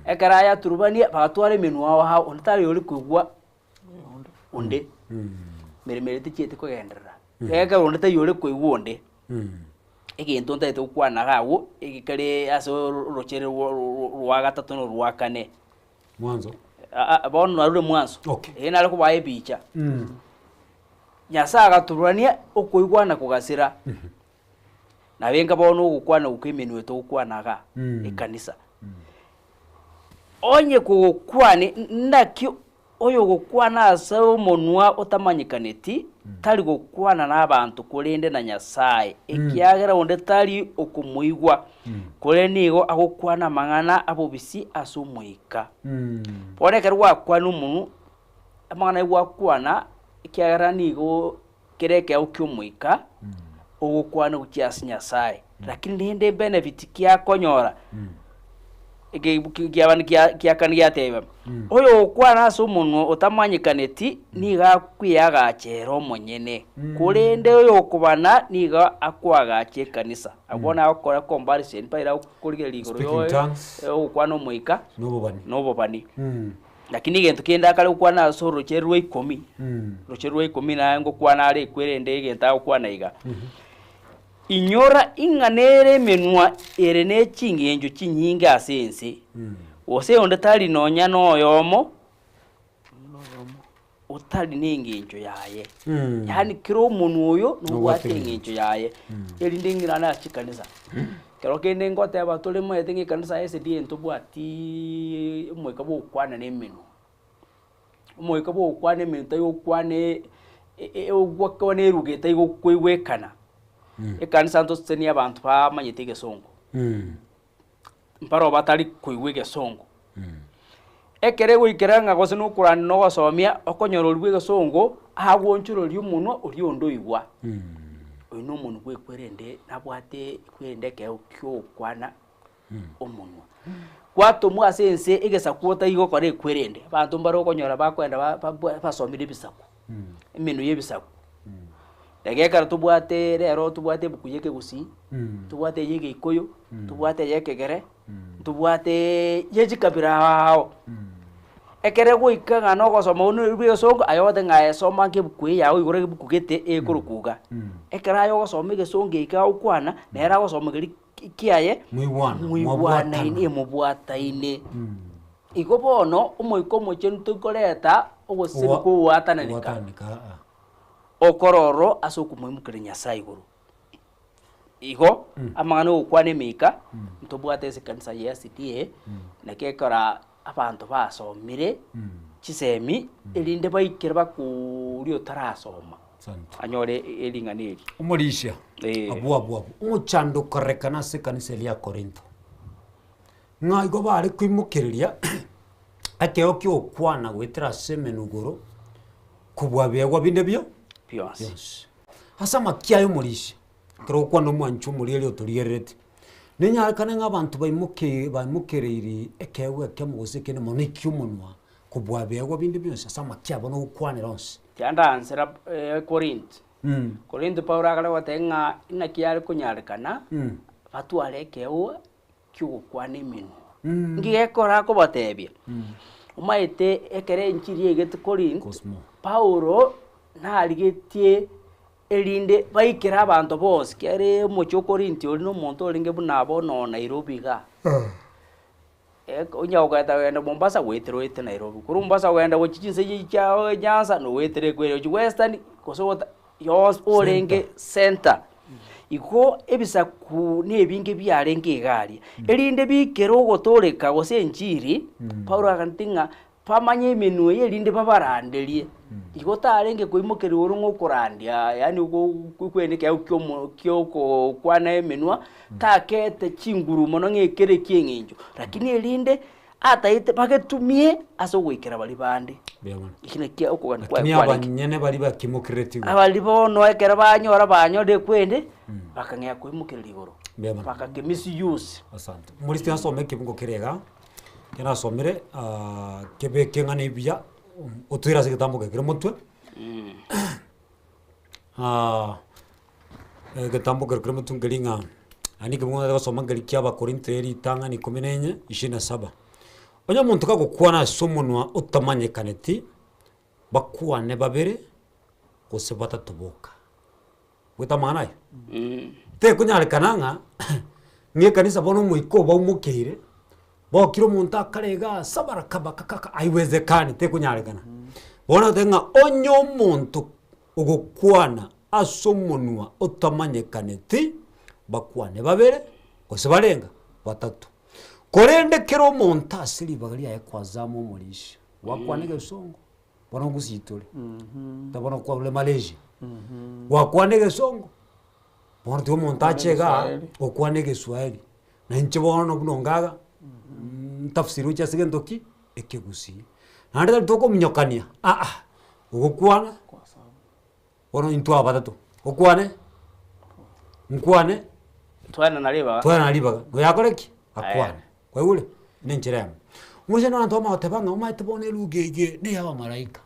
Ekero ayaturubania, bagatwara emenwa ao ao, onde tari ore koigwa onde. Emeremo eria tichieti kogenderera. Ekero onde taiyo ore koigwa onde. Egento ntagete gokwana iga agwo, ege kere ase orochere rwa gatato na orwa kane. Mwanzo. Aa bono narure mwanso. Okay. Eye nare kobaa ebicha. Nyasae agaturania okoigwana kogasira. Nabo enga bono ogokwana gokwa emenwa togokwana igaa, ekanisa. Onye kogokwana naki oyogokwana ase omonwa otamanyekaneti, tari gokwana nabanto korende na Nyasae, ekiagera onde tari okomoigwa, korende nigo agokwana amang'ana abobisi ase Omoika. Bono ekero gwakwana omonwa, amang'ana ayio gwakwana, ekiagera nigo kere ekeegwa ki'Omoika, ogokwana gochia ase Nyasae, lakini rende ebenefit ki akonyora, eke kiabana kia kiakane giateba, oyogokwana ase omonwa otamanyekaneti, nigo akweagacha ere omonyene, korende oyokobana nigo akoagacha ekanisa. Abwo bono agokora comparison mpaira akorigereria igoro Speaking yoyo tongues. ogokwana omoika, Na obobani. na obobani. Lakini egento kende akare gokwana ase orochere rwa ikomi, orochere rwa ikomi naye ngokwana are ekwerende egento agokwana iga, Inyora ing'a nere emenwa ere ne chingencho chinyinge ase ense, gose onde tari nonya noyomo otari nengencho yaye. Yaani kera omonwa oyo nobwate eng'encho yaye, erinde ng'irane ase chikanisa. Ekero kende ngoteba tore omanyete ng'a ekanisa ya SDA ntobwatiiii omoika bwa gokwana na emenwa. Omoika bwa gokwana emenwa tari gokwana ogokwana eruga etari gokoigwekana. Ekanisa ntosesenie abanto bamanyete egesongo. Mbaroo batari koigwa egesongo. Ekero egoikera ng'a gose nokorania na ogosomia, okonyora oria bwa egesongo, agoonchoreria omonwa oria onde oigwa. Oyo na omonwa bwa ekwerende nabwate ekwerende ekeego kia ogokwana omonwa. Gwatomwa ase ense egesaku otari gokora ekwerende, abanto mbare okonyora bakoenda ba- ba basomire ebisaku, emenwa ya ebisaku. Rege ekero tobwate rero tobwate ebuku ya ekegusii, tobwate eye egeikoyo, tobwate eye ekegere, ntobwateeee ye chikabira ao ao. Ekere goika ng'a na ogosoma buna oria bwa egesongo, aye ogote ng'a aye soma nka ebuku eye yago igoro ebuku gete ekorokwa iga. Ekero aye ogosoma egesongo eke agokwana, nere agosoma keria kiaye, Mwaigwana, mwaigwanaine mwabwatana. mobwataine. Igo bono, omoika omochenu tokoreta. ogosesenia kwa ogwatananeka Ogwatananeka, aa. okororo ase okomoimokereria Nyasae igoro. Igo, amang'ana ogokwana emeika, ntobwate ase ekanisa ya SDA, naki ekora abanto basomire chisemi, erinde baikere bakoria otarasoma, Asante. anyore ering'ana eri. Omorisia, Eh. abwo abwo abwo, omochando okorekana ase ekanisa eria ya Korintho, ng'a igo bare koimokereria ekero kia okwana goetera ase emenwa igoro, kobua biegwa binde bio Bionsi. bionsi. Ase amakia aya omorisia, ekero ogokwana omwanchi omoria erio otorigerereti, nenyarekane ng'a abanto baimoke baimokereiri ekeegwa ekemo gose ekende mono ekiomonwa kobua biegwa binde bionsi ase amakia abo nogokwanera onsi. Tiandansera Korinth. Korinth Paulo akare goteba ng'a inaki yare konyarekana batware ekeegwa ki'ogokwana emenwa. Inki gekora akobatebia? Omanyete ekero enchiri yaigete Korinth, Cosmo. Paulo narigetie erinde baikere abanto bonsi, kere omochie o Korinthi oria na omonto orenge buna bono Nairobi igaa. Onye ogoketa kogenda Mombasa goetera oete Nairobi, korwa Mombasa kogenda gochia chinse echi chia Nyanza nogoetera ekweri gochia Western gose gota yonsi orenge center. Igo ebisaku na ebinge biarenge iga aria, erinde bikere ogotooreka gose enchiri, Paulo aganeti ng'a bamanye emenwa eye erinde babaranderie. Igo tarenge koimokeria igoro ng'a okorandia yaani okwene ekeegwa kiomo kiokokwana emenwa, takete chinguru mono ng'a ekere ekia eng'encho, lakini erinde ataete bagetumie ase ogoikera baria bande. Mbuya mono. Eki nakio okogania kwaye Lakini kwarenge. abanyene baria bakimokereretigwe. Abaria bono ekero banyora banyorire kwende, bakang'ea koimokereria igoro, Mbuya mono. bakakemisiuse. Asante. Omorisia nasome ekebungo keria iga, ekero nasomire kebe ng'a nebuya, otoire ase egetambo kere motwe, egetambo kere kere motwe nkeri ng'a, naende ekebungo nare gosoma nkeri kia abakorinto ritang'ani ikomi na enye, ishirini na saba. Onye omonto kagokwana ase omonwa otamanyekaneti, bakwane babere, gose batato boka. Bwete amang'ana aye? Tekonyarekana ng'a ng'a ekanisa bono omoika obaimokeire, bokire omonto akare igaa sabarakabakakaka haiwezekani tekonyarekana. Bono egoteba ng'a onye omonto ogokwana ase omonwa otamanyekaneti, bakwane babere, gose barenga batato. Korende kera omonto ase ribaga riaye kwazama omorisio, gwakwana egesongo, bono ogusitore, ta bono kwarure Malaysia, gwakwana egesongo, bono tiga omonto ache igaa, okwane egeswahili, na inche bono buna onga iga, ntafsiri gochia ase gento ki, ekegusii. Naende tari tokominyokania aa, ogokwana, bono intwe aba batato, okwane, nkwane, Twaenana ribaga. twaenana ribaga, oyo akore ki? Akwane. Kwaigure? Na enchera eyemo. Omoisia noro abanto bamagoteba ng'a omanyete bono eluga eye na eya abamalaika.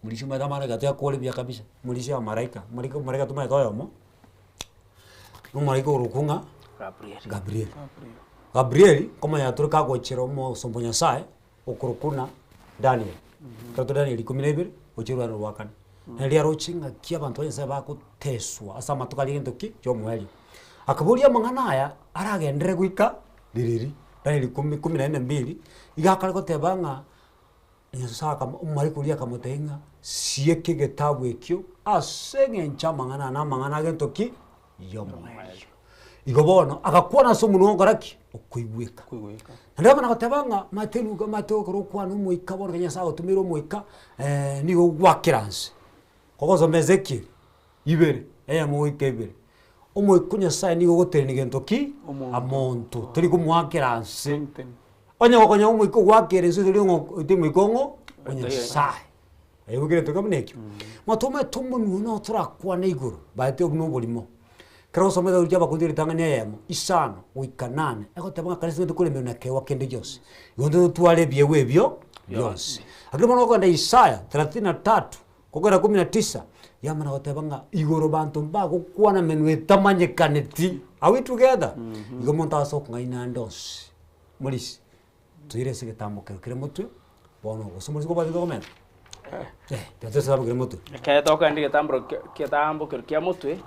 Morisia omanyete abamalaika tuyakore buya kabisa, morisia abamalaika, omolaika omolaika tomanyete oyomo, na omolaika orokwa ng'a Gabriel. Gabriel. Gabriel, nkomanya tore kagochera omosomba o Nyasaye, okorokwa buna Daniel. Ekero tore Daniel ikomi na ibere, gochia orwani rwa kane. Nari aroche ng'aki abanto ba Nyasaye bagoteswa ase amatuko aria egento ki? Kia omoerio. Akaboria amang'ana aya, aragenderere goika ririri, Daniel ikomi ikomi na ine mbili, iga akare goteba ng'a Nyasaye akamo omomalaika oria akamotebia ng'a sieka egetabu ekio ase eng'encho amang'ana aya na amang'ana agento ki? Ya omoerio. Igo bono, agakwana ase omonwa ogokora ki? Okoigweka. Naende bamana goteba ng'a omanyete eluga omanyete ekero okwana omoika bono ekero Nyasaye agotomeire omoika, nigo ogwakera nse. Kogosoma Ezekiel, ibere, eyemo goika ibere, omoika o Nyasaye nigo ogotenenia gento ki? Omonto, tori komoakera nse. Onye gokonyora omoika ogoakera ense tori ng'o oite omoika ong'o? O Nyasaye. Aye gento kebuna ekio. Ng'a tomaete omonwa noo torakwane igoro, baete obwo na oborimo. Ekero ogosoma egesaku kia abakungu ritang'ani eyemo, isano, goika nane, egoteba ng'a kanisa nigo tokoremerwa na keegwa kende gionsi. Igo ntotware ebiegwa ebio bionsi. Lakini bono okogenda Isaya thelathini na tatu, kogera kumi na tisa, yamana goteba ng'a igoro banto mbagokwana menwa etamanyekaneti. Are we together? Igo omonto ase okong'aina ande onsi, morisi, Toire ase egetambo kero kere motwe, bono gose omorisia kobwate tokomenta? Eh, tiga toire ase egetambo kere motwe. Ekero tokogenda egetamboro kia egetambo kero kia motwe,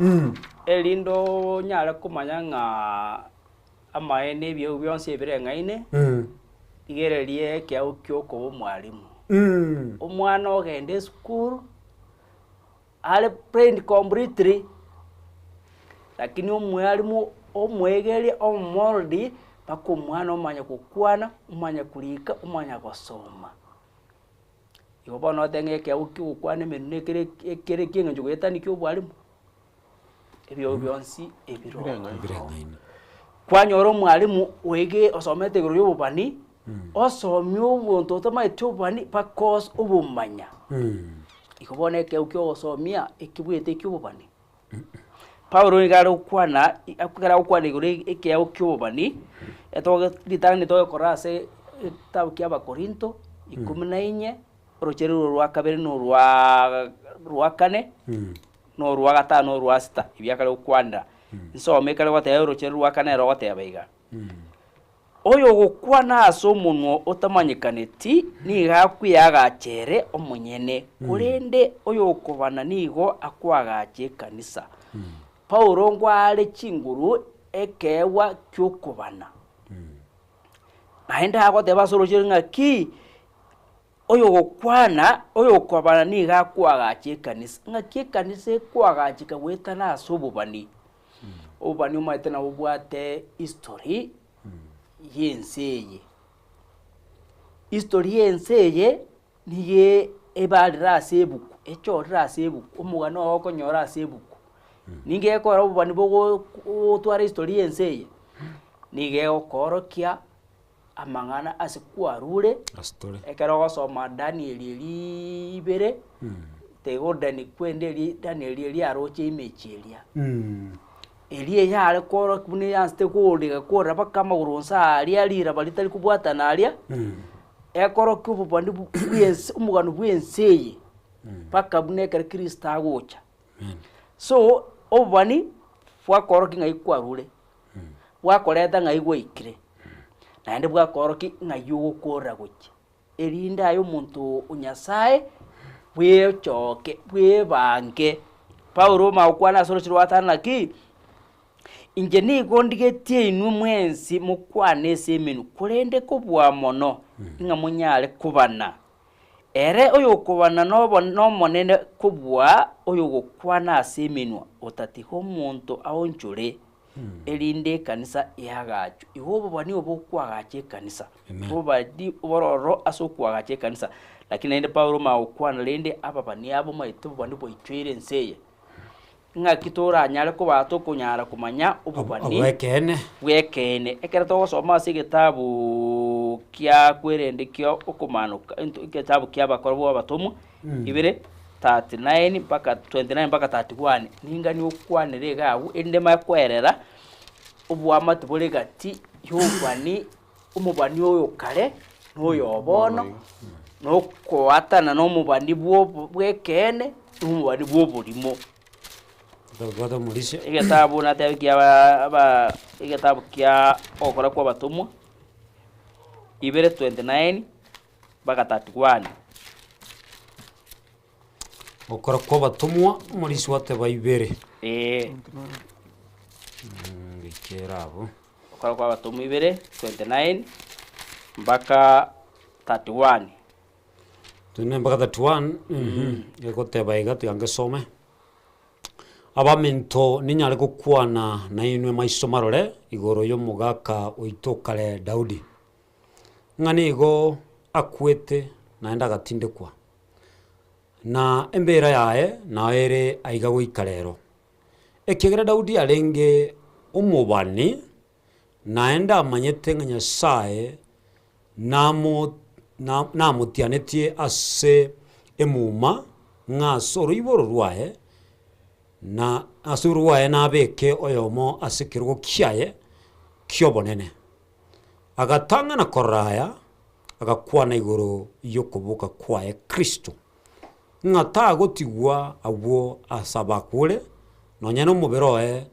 erinde onyare komanya ng'a amaene ebiegwa bionsi ebireng'aine, Rigereria ekeago kia okoba omwalimu. Omwana ogenda esukuru, are brained completely, lakini omwalimu omoegeria omomold mpaka omwana omanya gokwana, omanya korika, omanya gosoma. Igo bono otebe ng'a ekeago kia ogokwana emenwa na ekere ekere kia eng'encho goetania kia obwalimu, ebiogo bionsi ebiroo. Ebireng'aini. Kwanyora omwalimu oege osomete igoro ya obobani, osomia obonto otamaeti obobani mpaka ose obomanya. Igo bono ekero kia ogosomia ekebwete ekia obobani. Paulo nigo are gokwana ekero agokwana igoro ya ekeago kia obobani, etoge ritang'ani togekora ase ekitabu kia abakorinto ikomi na inye, orochere rwo rwa kabere na orwaaa rwa kane, na orwa gatano na orwa sita, ebi akare gokwanera. Nsome ekare goteba orochere rwa kane ere ogoteba iga, Oyogokwana ase omonwa otamanyekaneti nigo akweagacha ere omonyene, korende oyokobana nigo akoagacha ekanisa. Paulo ngware chinguru ekeegwa ki'okobana. Naende agoteba ase orochere ng'a ki, Oyogokwana, oyokobana nigo akoagacha ekanisa. Ng'aki ekanisa ekoagacheka goetana ase obobani? Obobani omanyete nabo bobwate history y'ense eye. History y'ense eye nigo ebarire ase ebuku, echorire ase ebuku, omogano ogo okonyora ase ebuku. Ninki gekogera obobani bogo bogotwara history y'ense eye? Nigo egokoorokia amang'ana ase kwarure, Ase tore. ekero ogosoma Danieli eria ibere, tegordani kwende eria Danieli eria aroche image eria. Eria eyare korokia buna eyansete korega korera mpaka amagoro onsi aria riraba ritari kobwatana aria, ekorokia obobani bwense omogano bwense eye, mpaka buna ekero Kristo agocha. So, obobani bwakorokia ng'ai kwarure, bwakoreta ng'ai gwaikire, naende bwakorokia ng'ai ogokorera gochia, erinde aye omonto o Nyasaye bwechoke bwebange. Paulo omanye gokwana ase oroche rwa gatano naki, inche nigo ndigetie inwe mwensi mokwane ase emenwa, korende kobua mono, ng'a monyare kobana. Ere oyokobana nomonene kobua oyogokwana ase emenwa, otatiga omonto aonchore, erinde ekanisa eagachwe. Igo obobani obo okoagacha ekanisa, obobani obororo ase okoagacha ekanisa. Lakini naende Paulo omanye gokwana rende ababani aba omanyete obobani bwaichoire ense eye. Ng'aki toranyare koba tokonyara komanya obobani Obw'ekeene. bw'ekeene. Ekero togosoma ase egetabu kia kwerende kia okomanoka ento egetabu kia abakoro bwa abatomwa ibere 39 mpaka 29 mpaka 31 ningani okwanere iga abwo erinde manye koerera oboamate bore gati ya obobani omobani oyo kare na oyo o bono, na okoatana na omobani bw'obo bw'ekeene, na omobani bw'oborimo. Tobwate omorisia. Egetabu natebia kia aba aba egetabu kia ogokora kwa abatomwa, ibere 29 mpaka 31. Gokora kwa abatomwa, omorisia gwateba ibere. Eeh. Goikera abwo. Gokora kwa abatomwa ibere 29 mpaka 31. 29 mpaka 31, mhm, egoteba iga tiga ngesome. Abaminto ninyare gokwana nainwe maiso marore igoro y'omogaka oito kare Daudi, ng'a nigo akwete naende agatindekwa, na embeera yaye nao ere aiga goika rero. Ekiagera Daudi arenge omobani, naende amanyete ng'a Nyasae namo namotianetie ase emuma ng'a ase oroiboro rwaye, na ase orwaye nabeke oyomo ase ekerogo kiaye ki'obonene. Agatang'ana korora aya, agakwana igoro y'okoboka kwaye Kristo. Ng'a tagotigwa agwo ase abakure, nonya nomobere oye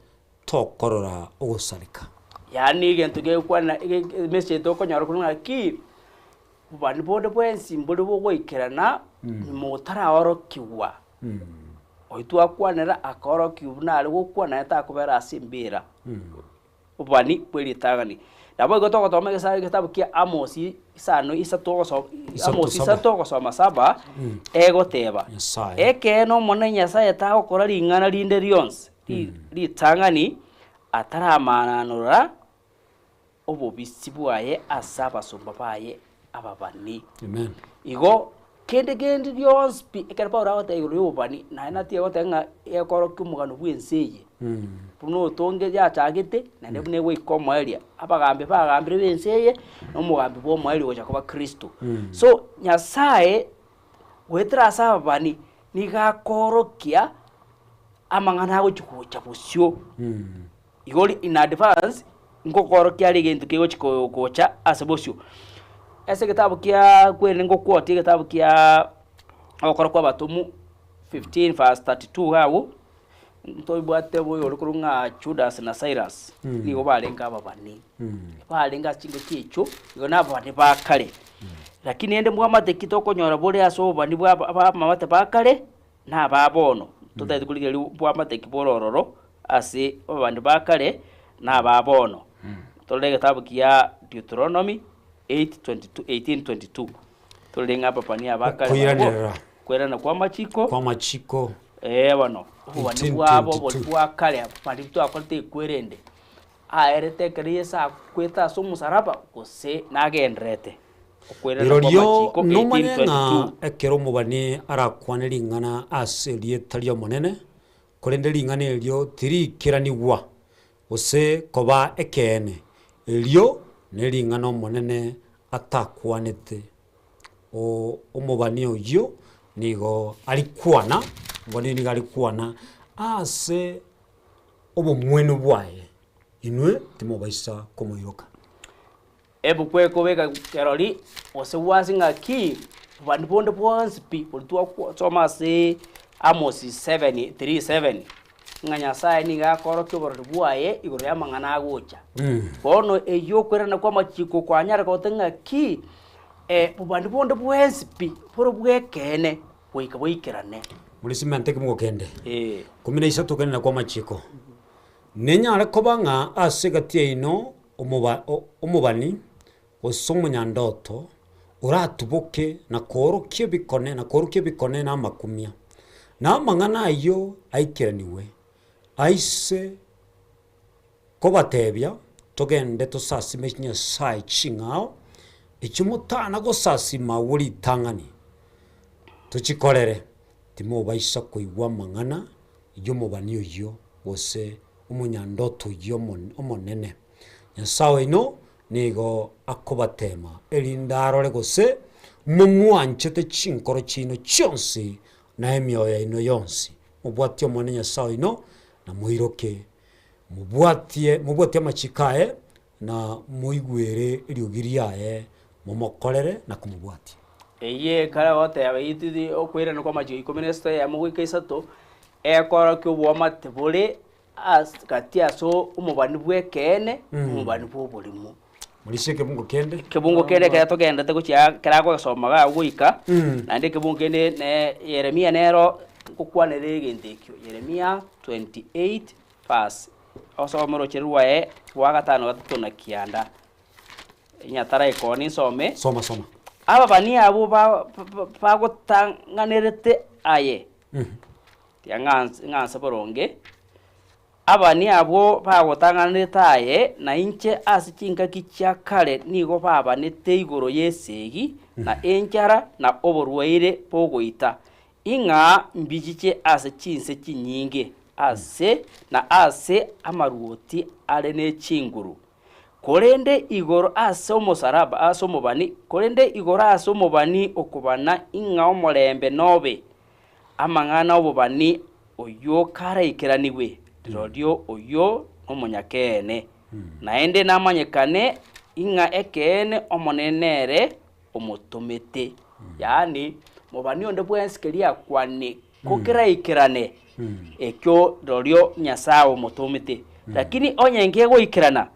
tokorora ogosareka. Yaani egento gegokwana emessage tokonyora korwa ng'aki, obobani bonde bwensi mbore bogoikerana nyuma otaraorokigwa. Oyio twakwanera akaorokigwa buna are gokwana naye takobera ase embera. Obobani bwe ritang'ani. Nabo igo togotoma egesa egetabu kia Amosi isano isato ogoso Isato Amosi saba. isato ogosoma saba, egoteba, Nyasaye. Ekeene Omonene Nyasaye tagokora ring'ana rinde rionsi ri ritang'ani ataramananora obobisi bwaye ase abasomba baye ababani. Amen. Igo kende kende gionsi pi, ekero Paulo agoteba igoro ya obobani, naye natiga goteba ng'a ekorokia omogano bw'ense eye, buna otonge yachagete, naende buna egoika omoerio. Abagambi bagambire b'ense eye, na omogambi bwa omoerio ogocha koba Kristo. So, Nyasaye goetera ase ababani, nigo akorokia amang'ana agochi gocha bosio. Igo ore in advance, ngokorokia are egento kegochi ko gocha ase bosio. Ase egetabu kiaaa kweri ngoquote egetabu kiaaa ogokora kwa abatomu 15 verse 32 iga abwo, ntobwate oyo ore korwa ng'a Judas na Silas, nigo barenge ababani. Barenge ase chingaki echio, igo na ababani ba kare. Lakini rende mwamate ki tokonyora bore ase obobani bwa aba abamate ba kare, na aba bono, totagete korigereria bwamate ki bore ororo ase ababani ba kare na aba bono. Torore egetabu kia Deuteronomy 8:22 18:22 torore ng'a ababani aba kare barabwo Okoiranerera. koirana kwa amachiko Kwa amachiko. ee bono, obobani bwabo 18:22. bori bwa kare baria twakorete ekwerende, aerete ekero Yeso akwete ase omosaraba gose nagendererete. Okoirana kwa Rirorio amachiko nomanye ng'a 18:22. ekero omobani arakwane ring'ana ase erieta ri'Omonene, korende ring'ana erio tiriikeranigwa, gose koba ekeene, erio nering'ana Omonene atakwanete. O omobani oyio nigo arikwana, omobani oyio nigo arikwana ase obomwenu bwaye, inwe timobaisa komoiroka. Ebuku ekobeka kerori gose gwase ng'aki bobani bonde bwonsi pi boria twasoma ase Amos 7 3 7, ng'a Nyasaye nigo akorokia oborori bwaye igoro y'amang'ana agocha. Bono eyio okwerana kwa amachiko kwanyare gote ng'aki bobani bonde bwensi pi bore bw'ekeene goika boikerane. Muri simente ekemo kende. Eh. Kumi na isato okenena kwa amachiko. Nenyare koba ng'a ase egati yaino omoba omobani, gose omonyandoto, oratuboke na koorokia ebikone na koorokia ebikone na amakumia, na amang'ana ayio aikeranigwe, aise kobatebia, Togende tosasime chinyasae ching'ao, echio motana gosasima agwo ritang'ani, tochikorere, timobaisa koigwa amang'ana y'omobani oyio, gose omonyandoto oyio omonene. Nyasae oino nigo akobateema, erinde arore gose momwanchete chinkoro chiaino chionsi na emioyo yaino yonsi. Mobwatie Omonene Nyasae oino, na moiroke, mobwatie mobwatie amachiko aye, na moigwere eriogi riaye, momokorere na komobwatia. Eyio ekare goteba ititi okoirana kwa amachiko ikomi na esita eyemo goika isato, ekorokia oboamate bore ase gati ase omobani bw'ekeene, na omobani bw'oborimo. Morisia ekebungo kende. Ekebungo kende ekero togenderete gochia ekero agogesoma iga goika, naende ekebungo kende ne Yeremia nero ngokwanera egento ekio, Yeremia 28 verse, osome oroche rwaye rwa gatano gatato na kianda, onye ataraikora ninsome. Soma soma. Ababani abwo ba- ba- bagotang'anerete aye, Tiga ng'anse boronge, abani abwo bagotang'anerete aye na inche ase chingaki chia kare nigo babanete igoro y'esegi, na enchara, na oborwaire bogoita, ing'a mbichiche ase chinse chinyinge, ase na ase amaruoti are ne chinguru. Korende igoro ase omosaraba ase omobani, korende igoro ase omobani okobana ing'a omorembe nobe, Amang'ana 'obobani oyio karaikeranigwe, rirorio oyio nomonyakeene, naende namanyekane ing'a ekeene Omonene nere omotomete. Yaani, mobani onde bwensi keria akwane ko keraikerane, ekio rirorio Nyasae omotomete. Lakini onye nkegoikerana,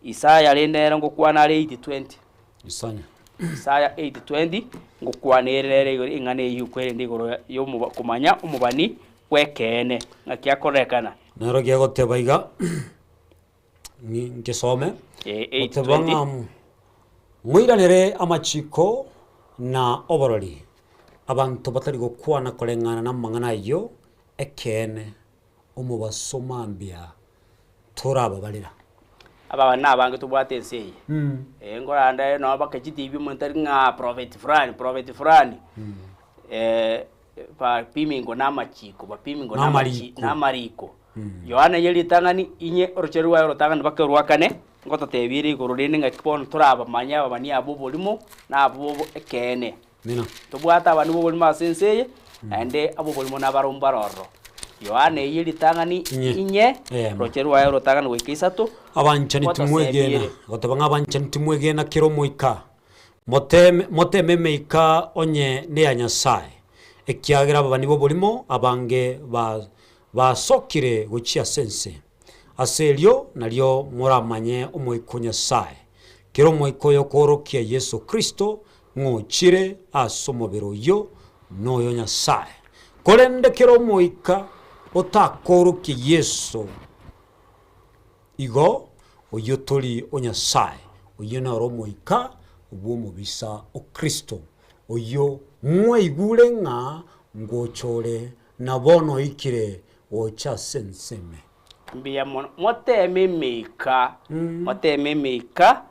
Isaya rende nere ngokwana are 8:20. Isaya. Isaya 8:20, ngokwana ere nere igoro eng'ana eyio kwerende igoro y'omoba komanya omobani bw'ekeene ng'aki akorekana. Nero gegoteba iga, ng'i nkesome. Eh, Goteba 8:20. ng'a moiranere amachiko na oborori, abanto batari gokwana koreng'ana namang'ana ayio, ekeene, omobaso mambia torababarera. Ababani na abange tobwate ense eye. Eh, nkorande nonye mpaka chitibi omonto ari ng'a prophet fulani, prophet fulani. Bapimingwe na amachiko, bapimingwe na amachi- Namariko. na amariko. Yohana eye ritang'ani inye orochero rwaye orotang'ani mpaka orwakane, ngototebia ere igoro rende ng'aki bono torabamanye ababani abwo oborimo na abwo ekeene. Amina. Tobwate abani b'oborimo ase ense eye, naende ab'oborimo nabarobwo mbare ororo. Yohana eyio ritang'ani Inye. inye, Eyemo. roche rwaye orotang'ani goika isato, Abanchani timwegena, ngotosebiere. goteba ng'a abanchani timwegena kera omoika, moteme moteme emeika onye neya Nyasae, ekiagera ababani b'oborimo abange ba basokire gochia ase ense. Ase erio nario moramanye Omoika o Nyasae. Kera omoika oyokoorokia Yeso Kristo ng'a ochire ase omobere oyio noyo Nyasae. Korende kera omoika otakoorokie Yeso igo, oyio tori o Nyasae, oyio noro omoika bw'omobisa o Kristo, oyio mwaigure ng'a ngocha ore, na bono oikire gocha ase ense ime. Mbuya mono. Moteme emeika, moteme emeika,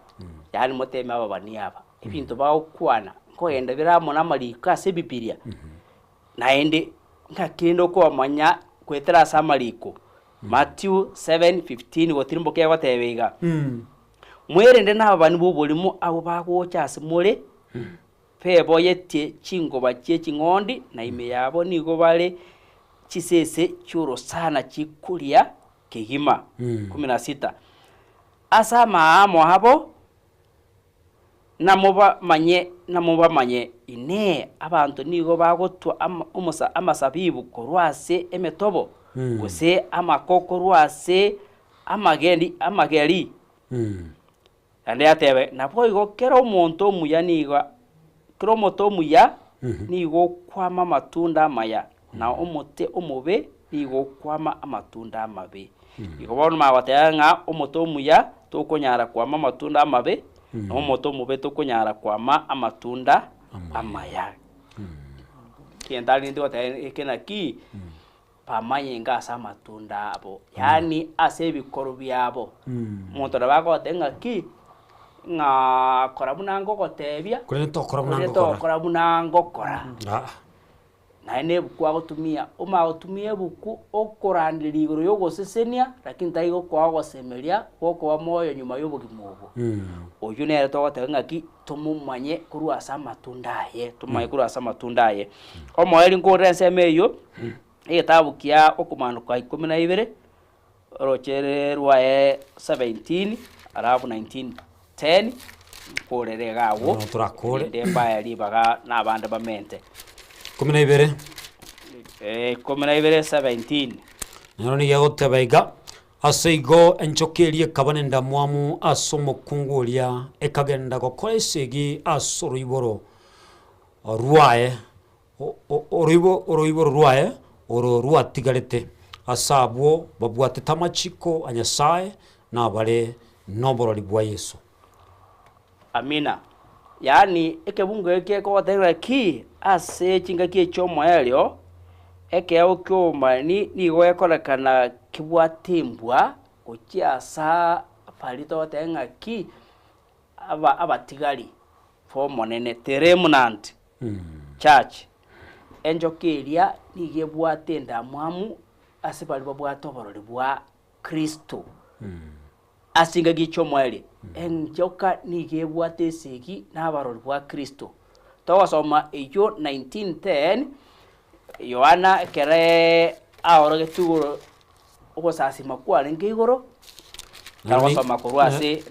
yaani moteme ababani aba. Ebinto bagokwana, nkogenda bire amo na amariko ase ebibiria, naende ng'aki rende okomanya goetera ase amariko. Matthew 7:15 gotirimboka egoteba iga, Mwerende na ababani b'oborimo abwo bagocha ase more, Beboyetie chingoba chie ching'ondi, na ime yabo nigo bare chisese chi'orosana chikoria kegima. 16 Ase amaamo abo namobamanye, namobamanye. Inee! Abanto nigo bagotwa ama- amasabibu korwa ase emetobo, gose amako korwa ase amagendi amageri? Naende yatebe, Naboigo kera omonto omuya nigo kera omote omuya nigo okwama amatunda amaya, na omote omobe nigo okwama amatunda amabe. Igo bono magoteba ng'a omote omuya tokonyara kwama amatunda amabe, na omote omobe tokonyara kwama amatunda amaya. Egento arenge goteba eke naki, bamanyenge ase amatunda abo, yaani ase ebikorwa biabo. Omonto nabo agoteba ng'aki, ng'a kora buna ngogotebia, Korende tokora buna korende ngokora. tokora buna ngokora. Aa. Naye na ebuku agotumia, omanye gotumia ebuku okoranderia igoro ya ogosesenia, lakini tari gokoa ogosemeria gokoba moyo nyuma ya obogima obo. Oyio nere togoteba ng'aki, tomomanye korwa ase amatunda aye, tomomanye korwa ase amatunda aye. Omoerio nkorora ensemo eyio, egetabu kia okomaanoka ikomi na ibere, orochere rwaye 17 alafu 19:10, nkorere iga agwo, Bono torakore. erinde mbae ribaga na abande bamente. Ikomi na ibere. 12 17. Nero nigo egoteba iga, Ase igo enchoka eria ekaba nendamwamu ase omokungu oria, ekagenda gokora esegi ase oroiboro rwaye, oroiboro rwaye oro rwatigarete, ase abwo babwatete amachiko a Nyasae na abare noborori bwa Yeso. Amina. Yaani ekebungo eke ekogotebia ki ase chingaki echi'omoerio, ekeegwa ki'obomani nigo gekorekana kebwate embwa gochia asa baria togoteba ng'aki aba abatigari b'Omonene, the remnant church. Enchoka eria nigo ebwate endamwamu ase baria babwate oborori bwa Kristo. Ase engaki chi'omoerio, enchoka nigo ebwate esegi na abarori bwa Kristo. Togosoma eyio 19:10, Yohana ekere aorogetie igoro ogosasima kwarenge igoro, togosoma korwa ase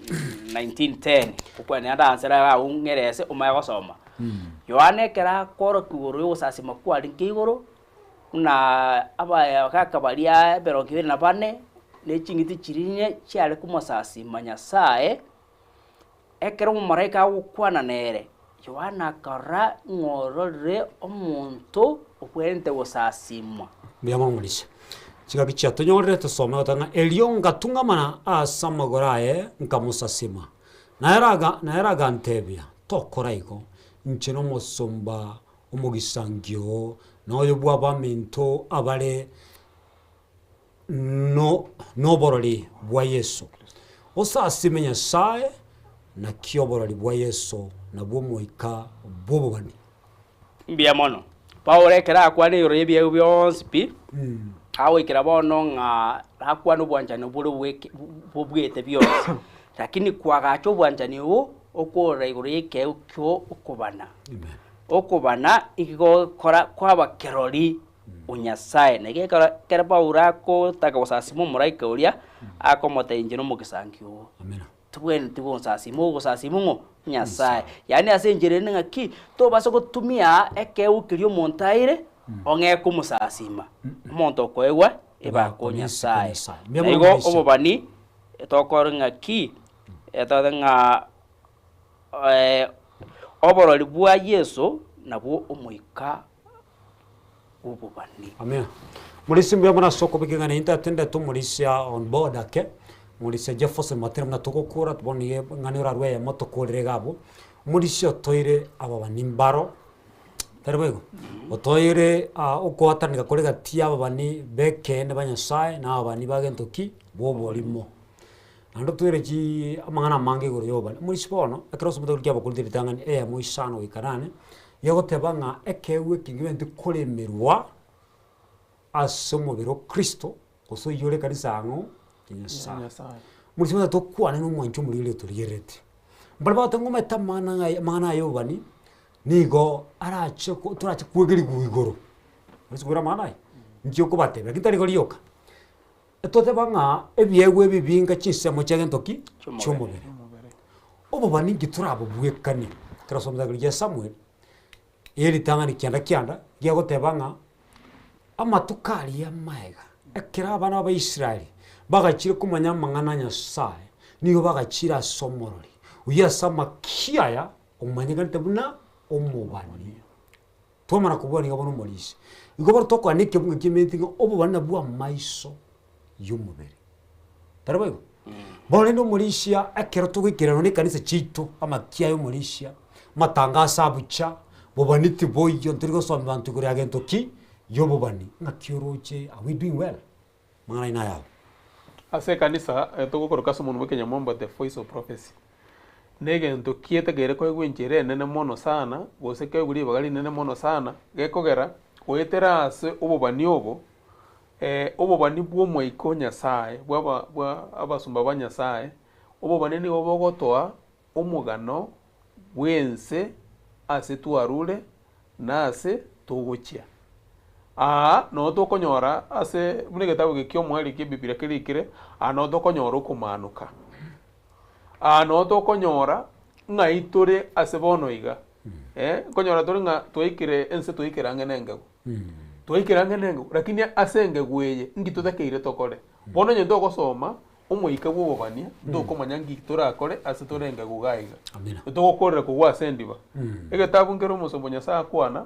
19:10, okwane ndansere iga agwo ng'erese omanye gosoma. Yohana ekero akorokia igoro ya ogosasima kwarenge igoro, Buna abagaaka baria emerongo ebere na bane, ne ching'iti chiria chiare komosasima Nyasae, ekero omomalaika agokwana nere, Yohana akarora ng'a ororire omonto obwenerete gosasimwa. Mbuya mono Omorisia. Chingaki chiatonyorire tosome goteba ng'a erio ngatung'amana ase amagoro aye nkamosasima. Nere aga nere agantebia, Tokora igo, inche nomosomba omogisangio oo, na oyo bw'abaminto abare no noborori bwa Yeso. Osasime Nyasae, naki oborori bwa Yeso nabwo omoika bw'obobani. Mbuya mono. Paulo ekero akwana igoro y'ebiegwa bionsi pi, agoikera bono ng'a akwane obwanchani bore bweke bobwete bionsi, lakini kwagacha obwanchani obo, okorora igoro y'ekeegwa kio okobana. Okobana igokora kwaba kerori o Nyasae. Naki ekero ekero Paulo akotaka gosasima omolaika oria, akomotebia inche nomogisangio oo. Tobwenereti gonsasima, ogosasima ng'o? Nyasae. Yaani ase enchera ere ng'aki, tobasa gotumia ekeegwa keria omonto aire, ong'e komosasima. Omonto okoegwa ebako Nyasae. Na igo obobani, tokore ng'aki, etote ng'a oborori bwa Yeso nabwo omoika bw'obobani. Amina. Morisia mbuya mono ase okobeka eng'ana eye ntagete ndete omorisia on board ake, omorisia Jefferson Matera buna togokora bono nigo eng'ana orarwe eyemo tokorere iga abwo, omorisia otoire ababani mbaro, tari boigo? Otoire okoataneka kore gati ya ababani ba ekeene ba Nyasaye na ababani ba gento ki? Ba oborimo. Naende otoire chii amang'ana amange igoro ya obobani. Omorisia bono, ekero osomete korwa kiabakorintho ritang'ani eyemo isano goika nane, Yagoteba ng'a ekeegwa eke ngebente koremerwa ase omobere o Kristo, gose oyio ore ekanisa ang'o ya Nyasaye. Omorisia buna tokwane na omwancho omoriri otorigerereti. Mbare bagoteba ng'a omanyete amang'ana ng'a amang'ana aya obobani, nigo arache ko torache kwegerigwa igoro. Ase kore amang'ana aya, inki okobatebia, lakini tari igo rioka. Toteba ng'a ebiegwa ebi binga chinsemo chia gento ki? Chi'omobere. Obobani inki torabobwekanie? Ekero osomete ekero gia Samuel, eritang'ani kianda kianda, giagoteba ng'a amatuko aria amaega, ekero abana b'Abaisraeli bagachire komanya amang'ana a Nyasaye, nigo bagachire ase omorori, oyio ase amakia aya omanyekanete buna omobani. Twamana kobua nigo bono omorisia. Igo bono tokwana ekebungo ki'ementi ng'a obobani nabwo amaiso y'omobere. Tari boigo? Bono rende omorisia ekero togoikerana na ekanisa chiaito, amakia ya omorisia, amatangaso abucha, bobani tiboiyo, ntori gosomia banto igoro ya gento ki? Ya obobani. Ng'aki oroche, are we doing well? Amang'ana aino aya abwo. Ase ekanisa, togokoroka ase omonwa bwa ekenyamombo the voice of prophecy. Negento kietakeire koegwa enchera enene mono sana, gose keegwe ribaga rinene mono sana, gekogera goetera ase obobani obo, obobani bw'Omoika o Nyasae, bw'aba bwa abasomba ba Nyasae, obobani nigo bogotoa omogano bw'ense ase twarure na ase togochia. Aa noo tokonyora ase buna egetabu eke ki'omoerio ki'Ebibilia kerikire, aa noo tokonyora okomaanoka. Aa noo tokonyora ng'ai tore ase bono iga, nkonyora tore ng'a twaikire ense twaikire ang'e na engegu. Twaikire ang'e na engegu, lakini ase engegu eye nki totakeire tokore? Bono onye togosoma omoika bw'obobania, ntokomanya nki torakore ase tore engegu iga iga. Amina. Togokorera kogwa ase endiba. Egetabu nkere omosomba o Nyasaye akwana,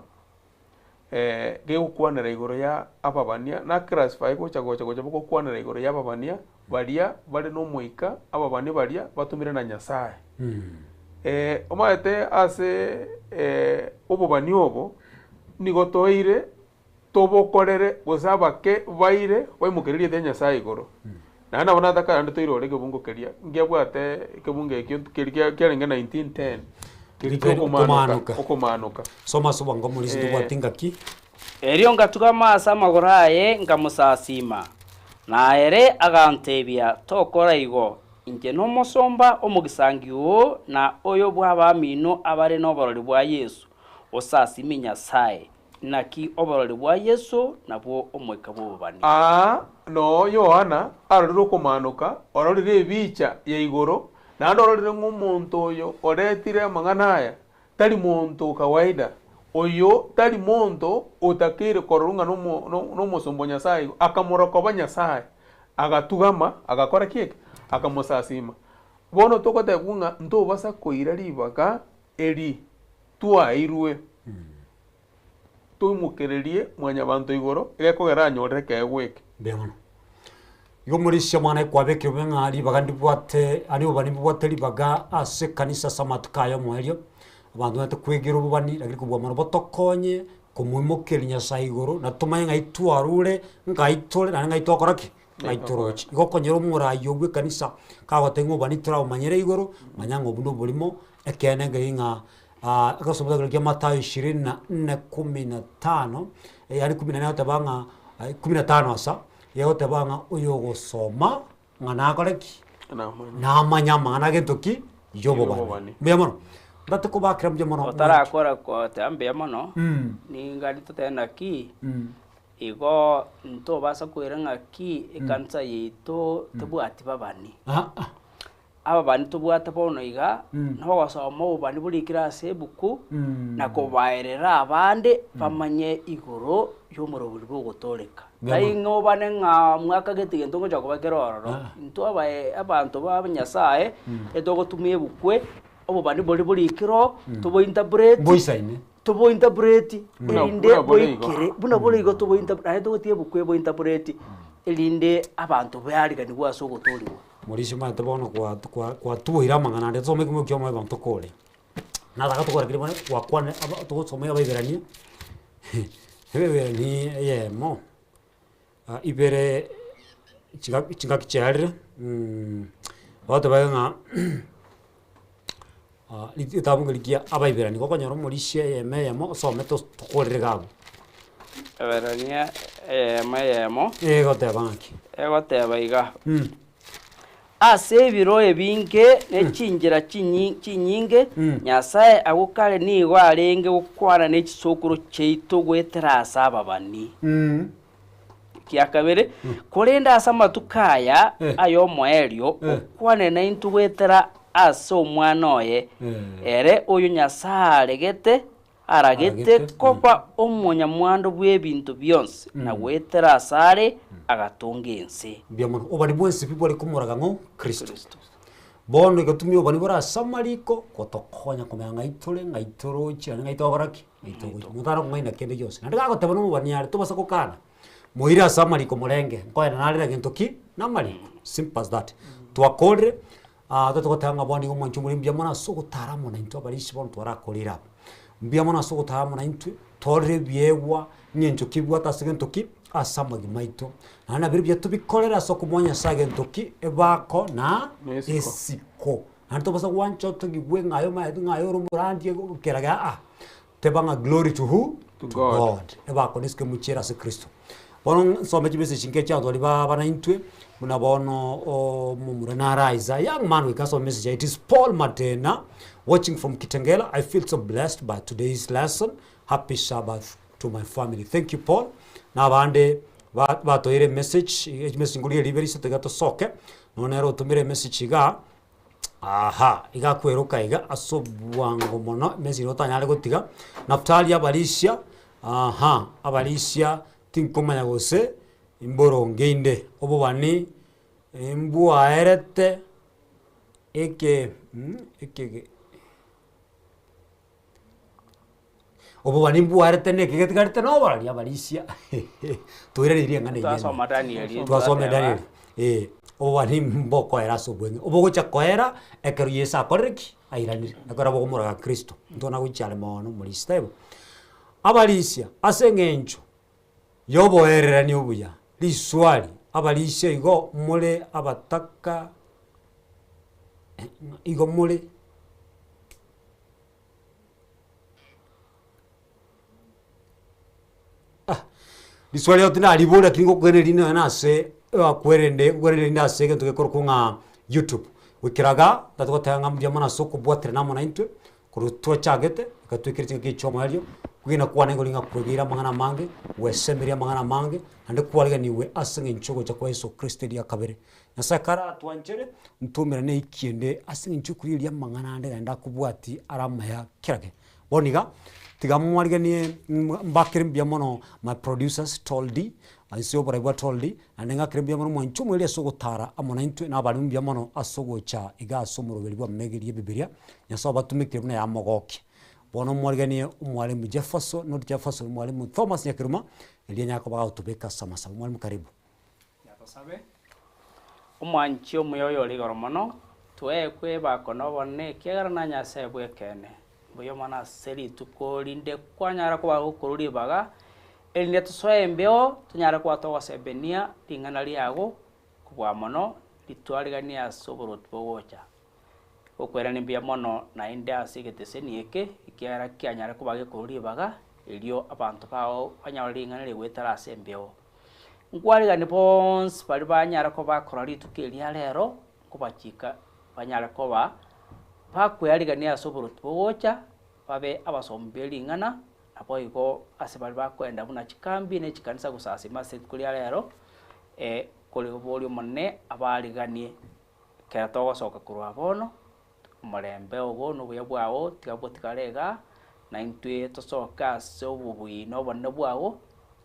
gegokwanera igoro ya ababania, na classify gocha gocha gocha bogokwanera igoro ya ababania baria bare nomoika, ababani baria batomire na Nyasaye. Omanyete ase obobani obo, nigo toire tobokorere gose abake baire baimokererie erieta ria Nyasaye igoro. Naende nabo nataka naende toirore ekebungo keria, nkiabwate ekebungo ekio keria kia kiarenge 1910, keria kia okomanoka okomanoka. Soma ase obwango omorisia tobwati ngaki. Erio ngatugama ase amagoro aye, nkamosasiima. Na ere agantebia, Tokora igo, inche nomosomba omogisangi oo na oyo bw'abamino abare noborori bwa Yeso, osasime Nyasae. Naki oborori bwa Yeso nabwo omoika bw'obobani. Aa noo Yohana arorire okomaanoka, ororire ebicha ya igoro, naende ororire ng'a omonto oyo oretire amang'ana aya tari monto o kawaida, oyo tari monto otakeire kororwa ng'a nomo nomosomba o Nyasae igo, akamoroka oba Nyasae, agatugama, agakora ki eke? Akamosasima. Bono togotebwa ng'a ntobasa koira ribaga eri twaeirwe. Toimokererie mwanyabanto igoro, egekogera anyorere ekeegwa eke. Mbuya mono. Igo omorisia omwana ekwabekire bobe ng'a ribaga ndibwate aria obobani mbobwate ribaga ase ekanisa ase amatuko aya omoerio, abanto banyarete kwegera obobani lakini kobua mono botokonye komoimokeria Nyasaye igoro na tomanye ng'ai twarure, ng'ai tore naende ng'ai twakora ki? Ng'ai toroche. Igo okonyora omorai obwo ekanisa kagotebia ng'a obobani torabomanyere igoro, manya ng'a obwo na oborimo, ekeene nkeri ng'a egosoma ekero kia Mathayo ishirini na nne kumi na tano, yaani kumi na nne egoteba ng'a kumi na tano asa, egoteba ng'a oyogosoma ng'a nakore ki? Namanye amang'ana agento ki? Yobobani. Yobobani. Mbuya mono. Ndate kobakera mbuya mono. Otarakora goteba mbuya mono, ningari totebe naki, igo ntobasa koira ng'aki ekanisa yaito tebwati babani. Ah ah. Ababani tobwate bono iga, nogosoma obobani borikire ase ebuku, na kobaerera abande bamanye igoro y'omorobori bw'ogotooreka. Tai ng'a obane ng'a mwakagete gento ngocha koba kere ororo. Intwe abae abanto ba Nyasaye, etogotumia ebukwe, obobani boria borikire oo, tobointerpret, Mboisaine. tobointerpret, Buna- erinde buna bore igo. boikere, buna bore igo tobointerpret, naende togotiga ebuku ebointerpret, erinde abanto baariganigwe ase ogotoorigwa. Morisia omanyete bono kwa kwa kwatuoire amang'ana ande tosome ekemo kia omoyo abanto tokore. Nataka tokore keri bono gwakwanire aba togosoma Abaibirania, Abaibirania eyemo, ibere chiga chingaki chiarire bagoteba ng'a egetabu keria kia Abaibirania gokonyora omorisia eyemo eyemo osome tos tokorere iga abwo. Abaibirania eyemo eyemo. Egoteba ng'aki? Egoteba iga. Ase ebiro ebinge ne chinchera chinyinge, Nyasae agwo kare nigo arenge gokwana ne chisokoro chiaito goetera ase ababani. Ekia kabere, korende ase amatuko aya ay'omoerio okwane naintwe goetera ase Omwana oye, ere oyo Nyasae aregete Aragete koba omonyamwando bw'ebinto bionsi, na goetera asare agatonga ense. Mbuya mono. Obani bwensi pi bware komoraga ng'o? Kristo. Bono egetumia obani bore ase amariko gotokonya komanya ng'ai tore, ng'ai toroche, naende ng'ai togokora ki? Ng'ai togochia. Monto tari kong'aina kende gionsi. Naende gagoteba na omobani are, tobasa gokana. Moire ase amariko morenge, nkoenda narire gento ki? Na amariko. Simple as that. Twakorire, totogoteba ng'a bono nigo omwancho omoremi mbuya mono ase ogotara amo naintwe abarisia bono twarakorire aba. Mbuya mono ase ogotara amo naintwe, twarore ebiegwa, ng'encho ki ebwate ase gento ki? Ase amagima aito. Naende nabio ebiya tobikorere ase okomoa Nyasaye gento ki? Ebako na Nesiko. esiko. Naende tobasa gwancha otogigwe ng'a aye omanyete ng'a aye ore omorandia kerage aa. Teba ng'a glory to who? To God. Ebako nesiko emochiere ase Kristo. Bono nsome chimessage chinke chia abanto baria ba bana intwe, buna bono omomura nare Isaiah, young man goika asome message aye, it is Paul Matena watching from Kitengela, I feel so blessed by today's lesson, happy Sabbath to my family. Thank you Paul. Na abande ba batoire emessage, emessage nkorigereria ribere ise tiga tosoke, nonya nere otomire emessage igaa. Aha, iga akweroka iga ase obwango mono, emesiri otanyare gotiga. Naftali abarisia, aha, abarisia tinkomanya gose imboronge inde, obobani mbwaerete eke ekege. Obobani mbwarete na eke getigarete na oborori abarisia toiranerie eng'ana eyio ime. Twasoma Danieli, Twasome twateba. Danieli, eh, obobani mbokoera ase obweng'e, obogocha koera ekero Yeso akorire ki? Airanire, ekero bokomoraga Kristo, ntona gochia are mono omorisia taibo. Abarisia ase eng'encho yoboererani obuya, riswari, abarisia igo more abataka igo more. Riswali riao tinaribori lakini ngokweneria nonya na ase akwerende nkwenerende rinde ase egento gekorokwa ng'a youtube. Goikera igaa, tatogoteba ng'a mbuya mono ase okobwaterana amo naintwe, korwa twachagete, eka twekire chingaki echi omoerio, kwegena kwane nkori ng'a kwegeire amang'ana amange, gwesemeria amang'ana amange, naende kwariganiwe ase eng'encho yogocha kwa Yeso Kristo eria kabere. Nyasae karatwanchere, ntoumerane eiki ende ase eng'encho y'okorigereria amang'ana ande naende akobwatia are amaya kera kere. Bono iga, tiga mwariganie mbakere mbuya mono my producers Toldi, inse y'oborai bwa Toldi, naende ng'akere mbuya mono mwanche omoerio ase ogotara amo naintwe, na abarimu mbuya mono ase ogocha iga ase omoroberi bw'amegeri y'ebibiria, Nyasae obatumekire buna yamogokia. Bono omwariganie omwalimu Jefferson, not Jefferson, omwalimu Thomas Nyakiruma, erio anyare koba agotobeka ase amasabo. Mwalimu karibu. Tosabe. Omwanchi omuya oyore igoro mono, tweekwe ebako na obonene, ekiagera na Nyasae bw'ekeene. Mbuya mono ase rituko rinde kwanyara koba gokorwa ribaga, erinde tosoe embeo, tonyare koba togosebenia ring'ana riago kobua mono, ritwariganie ase oboruoti bogocha. Gokwerania mbuya mono naende ase egeteseni eke, ekiagera kianyare koba gekorwa ribaga, erio abanto bao banyore ring'ana rigoetera ase embeo. Nkwarigani bonsi baria banyare koba bakora rituko eria rero, nkobachika banyare koba bakwearigania ase oboruoti bogocha, babe abasomi be ring'ana, naboigo ase baria bakoenda buna chikambi ne chikanisa gosasima ase rituko ria rero, kore oboria Omonene abaariganie ekero togosoka korwa bono, omorembe ogo na obuya bwao tiga botigare igaa, na intwe tosoke ase obobui na obonene bwao,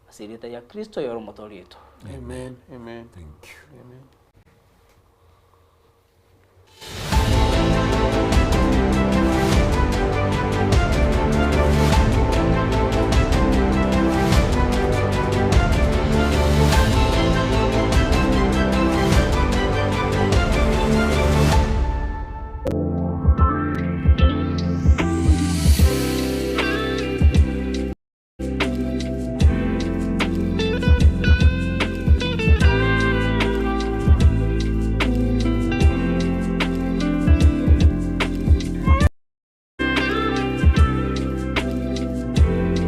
ase erieta ria Kristo oyore omotoori oito. Amen. Amen. Thank you. Amen.